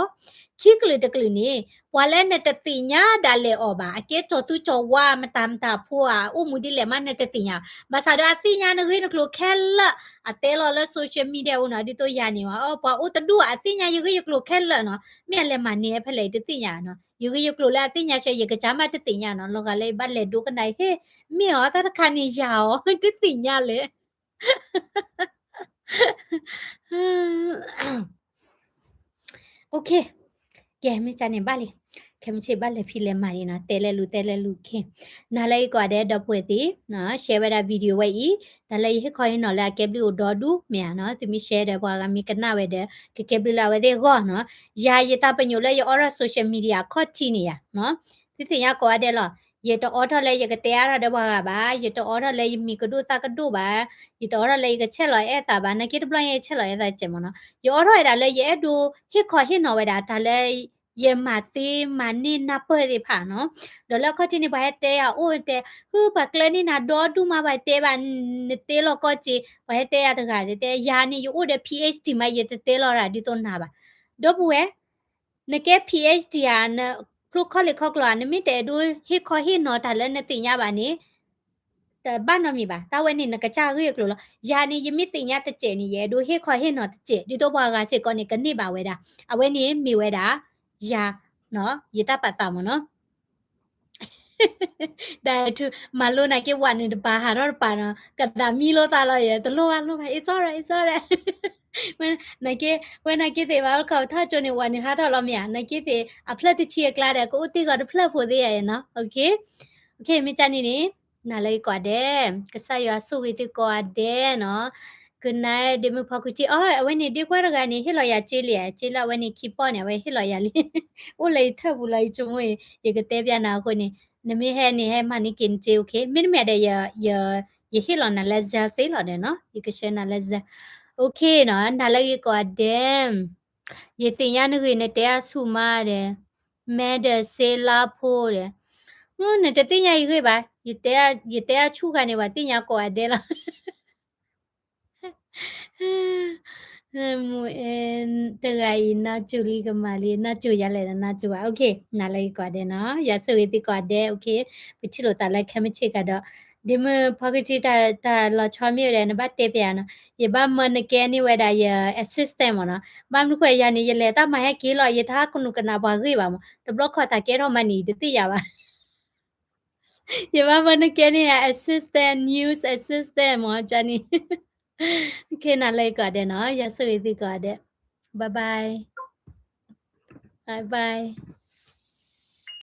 ခံကလုာ်တကလုာ်န့ၣ် ပှၤလၢနတသ့ၣ်ညါဒၣ်လဲာ်အီၤဘၣ်, အကဲကၠီၤသူကၠီၤဝါ မတၤမတၤဖိဧါ, အိၣ်မူဒ်လဲၣ်မး နတသ့ၣ်ညါ. ဘၣ်ဆၣ်ဒီးအသ့ၣ်ညါနဂ့ၢ်နကျိၤခဲလၢာ်, အတဲလီၤလၢ social media အိၣ်နီၤ, ဒ်သိးယၤန့ၣ်ဝဲ အိ ပှၤအိၣ်တဒူၣ် အသ့ၣ်ညါယဂ့ၢ်ယကျိၤခဲလၢာ်နီၤ. မ့ၢ်အလဲၤမၤန့ၢ်ဖဲလဲၣ် ယတသ့ၣ်ညါနီၤ. ယဂ့ၢ်ယကျိၤလၢအသ့ၣ်ညါဆဲး ယကစၢ်မးတသ့ၣ်ညါနီၤ. လီၤဂာ်လၢယဘၣ်လဲၤဒိကနၣ် ဟ့ၣ် မ့ၢ်အီၤတၢ်တခါန့ၣ်ယၤအီၤ တသ့ၣ်ညါလဲၣ်. Okay, ကဲ မ့ၢ်ကန့ၣ်ဘၣ်လံ, ခဲမုၢ်ဆ့ၣ်ဘၣ်လဲၤဖံးလဲၤမၤလံနီၤ, တဲလဲၤလူၤ တဲလဲၤလူၤခ့, နၤလၢအဂ့ၤကိးဂၤဒဲး ဒီပုၢ်ဝဲၢ်သ့ၣ်, share ဝဲဒၣ် video ဝဲအံၤ, တၢ်လၢယဟ့ၣ်ခီဟ့ၣ်နီၤလၢအကဲဘျုးအိၣ်ဒီဒူၣ်မ့ၢ်ဧါနီၤ, သုမ့ၢ် share ဒီးပှၤဂၤမ့ၢ်ကနၣ်ဝဲဒီး ကကဲဘျုးလၢအဝဲသ့ၣ်အဂီၢ်နီၤ, ယၤယတၢ်ပညိၣ်လၢယအိးထီၣ် social media အခီၣ်ထံးန့ၣ်ယၤ, သုသ့ၣ်ညါကိးဂၤဒဲးလီၤ, ယတအိးထီၣ်လၢယကတဲအါထီၣ်ဒီးပှၤဂၤဘၣ်, ယတအိးထီၣ်လၢယမံၤကဒိၣ်သၣ်ကဒိၣ်ဘၣ်, ယတအိးထီၣ်လၢယကဆဲးလီၤအဲၣ်သးဘၣ်, နာ်က့တဘျီညါယဆဲးလီၤအဲၣ်သးစဲးမ့ၢ်နီၤ, ယအိးထီၣ်ဝဲဒၣ်လၢယအဲၣ်ဒိးဟ့ၣ်ခီဟ့ၣ်နီၤဝဲဒၣ်တၢ်လၢ ယမၤသ့မၤန့ၢ်နၢ်ပၢၢ်သ့ၣ်တဖၣ်နီၤ, ဒီးလၢအခီၣ်ထံးန့ၣ် ပှၤဟဲတဲယၤအိၣ်တဲ, ဟု ပှၤကျၢန့ၢ်နၤဒီဒူၣ်မး ပှၤတဲဘၣ်, နတဲလီၤကီၢ်စ့, ပှၤဟဲတဲယၤတဂၤတဲ ယၤန့ၣ် ယအိၣ်ဒီး PhD မး ယတတဲလီၤဒၣ်ဒ်သိးနၤဘၣ်, ဒီပုၢ်ဝဲၢ် နကဲ PhD ဧါ, နကျိခီၣ်လ့ၣ်ခီၣ်ကျိဧါ, နမ့ၢ်တအဲၣ်ဒိးဟ့ၣ်ခီဟ့ၣ်နီၤတၢ်လၢနသ့ၣ်ညါဘၣ်န့ၣ် တဘၣ်နီတမံၤဘၣ်, တၢ်ဝဲန့ၣ်နကစၢ်ဂ့ၢ်အကျိၤလီၤ. ယၤန့ၣ် ယမ့ၢ်သ့ၣ်ညါတစဲးန့ၣ် ယအဲၣ်ဒိးဟ့ၣ်ခီဟ့ၣ်နီၤတစဲး ဒ်သိးပှၤဂၤစ့ၢ်ကီးန့ၣ် ကန့ၢ်ဘၣ်ဝဲဒၣ်, အဝဲန့ၣ်မ့ၢ်ဝဲဒၣ် ယၤ, ယတၢ်ပာ်သးမ့ၢ်နီၤ ဒၣ်ထူ မၤလိနာ်က့ဝးနုာ်တပၤဟးထီၣ်တပၤနီၤ, ကဒၣ်မံလိာ်သးလီၤယဲ, တလိၣ်ဘၣ်လိၣ်ဘၣ် it's alright, it's alright. ဝဲနာ်က့သ့ၣ်ဘၣ်ခီထီၣ်ကၠိန့ၣ် ဝးနုာ်ဟးထီၣ်လီၤမ့ၢ်ဧါ, နာ်က့သ့ၣ် အဖျၢၣ်တဆံအကျါဒီး ကအိၣ်သ့ၣ်ဂီၤတဖျၢၣ်ဖိသ့ယဲနီၤ, okay, okay, မ့ၢ်ကန့ၣ်န့ၣ် နၤလၢအဂ့ၤကိးဂၤဒဲး, ကစၢ်ယွၤဆိၣ်ဂ့ၤသုကိးဂၤဒဲးနီၤ, ကနၣ်ဒ့မုၣ်ဖီကူထံ, အ အဝဲန့ၣ်ဒ့ကွၢ်တဂၤန့ၣ် ဟ့ၣ်လီၤယၤစ့လံ, စ့လၢအဝဲန့ၣ်ခံပီၢ်န့ၣ် အဝဲဟ့ၣ်လီၤယၤလံ, အိၣ်လၢယထၢၣ်ပူၤလီၤ ယဆိကမိၣ်အံၤ, ယကတဲပျးနၤအဃိန့ၣ်, နမ့ၢ်ဟဲန့ၣ် ဟဲမၤန့ၢ်က့ၤနစ့ okay, မ့တမ့ၢ်ဒီး ယဟ့ၣ်လီၤနၤလၢ Zelle သ့လီၤဒီးနီၤ, ယကဆှၢနၤလၢ Zelle, okay နီၤ, နၤလၢအဂ့ၤကိးဂၤဒဲး, ယသ့ၣ်ညါနဂ့ၢ်နတဲအါဆူၣ်မးဒီး, မဲဒီးစ့လါဖိဒီး, နတသ့ၣ်ညါယဂ့ၢ်ဘၣ်, ယတဲအါဆူၣ်ခါန့ၣ် ပှၤသ့ၣ်ညါကိးဂၤဒဲးလီၤ တဂၤအံၤ နီၢ်ကၠူလံကမၤလံ, နီၢ်ကၠူယၤလဲၣ်ဒီး နီၢ်ကၠူဘၣ်, okay, နၤလၢအဂ့ၤကိးဂၤဒဲးနီၤ, ယွၤဆိၣ်ဂ့ၤသုကိးဂၤဒဲး, okay, ပထံၣ်လိာ်သးလၢခဲမုၢ်ဆ့ၣ်ကဒီး, ဒ့မုၣ်ဖီကူထံ တၢ်လီၤဆီမ့ၢ်ဝဲဒီး နဘၣ်တဲပျးနီၤ, ယဘၣ်မၢနကဲန့ၢ်ဝဲဒၣ်ယ assistant မ့ၢ်နီၤ, ဘၣ်မနုၤဃိယၤန့ၣ် ယလဲၤတၢ်မၤဟဲက့ၤလီၤ, ယတဟးကနူးကနၣ်ပှၤဂ့ၢ်ဘၣ်မ့ၢ်, တဘျီခီၣ်သးကဲထီၣ်မးန့ၣ် ယတသ့ၣ်ညါဘၣ် ယဘၣ်မၢနကဲန့ၢ်ယၤ assistant, news assistant မ့ၢ် ကန့ၣ်, okay, နၤလၢအဂ့ၤကိးဂၤဒဲးနီၤ, ယွၤဆိၣ်ဂ့ၤသုကိးဂၤဒဲး, bye bye, bye bye.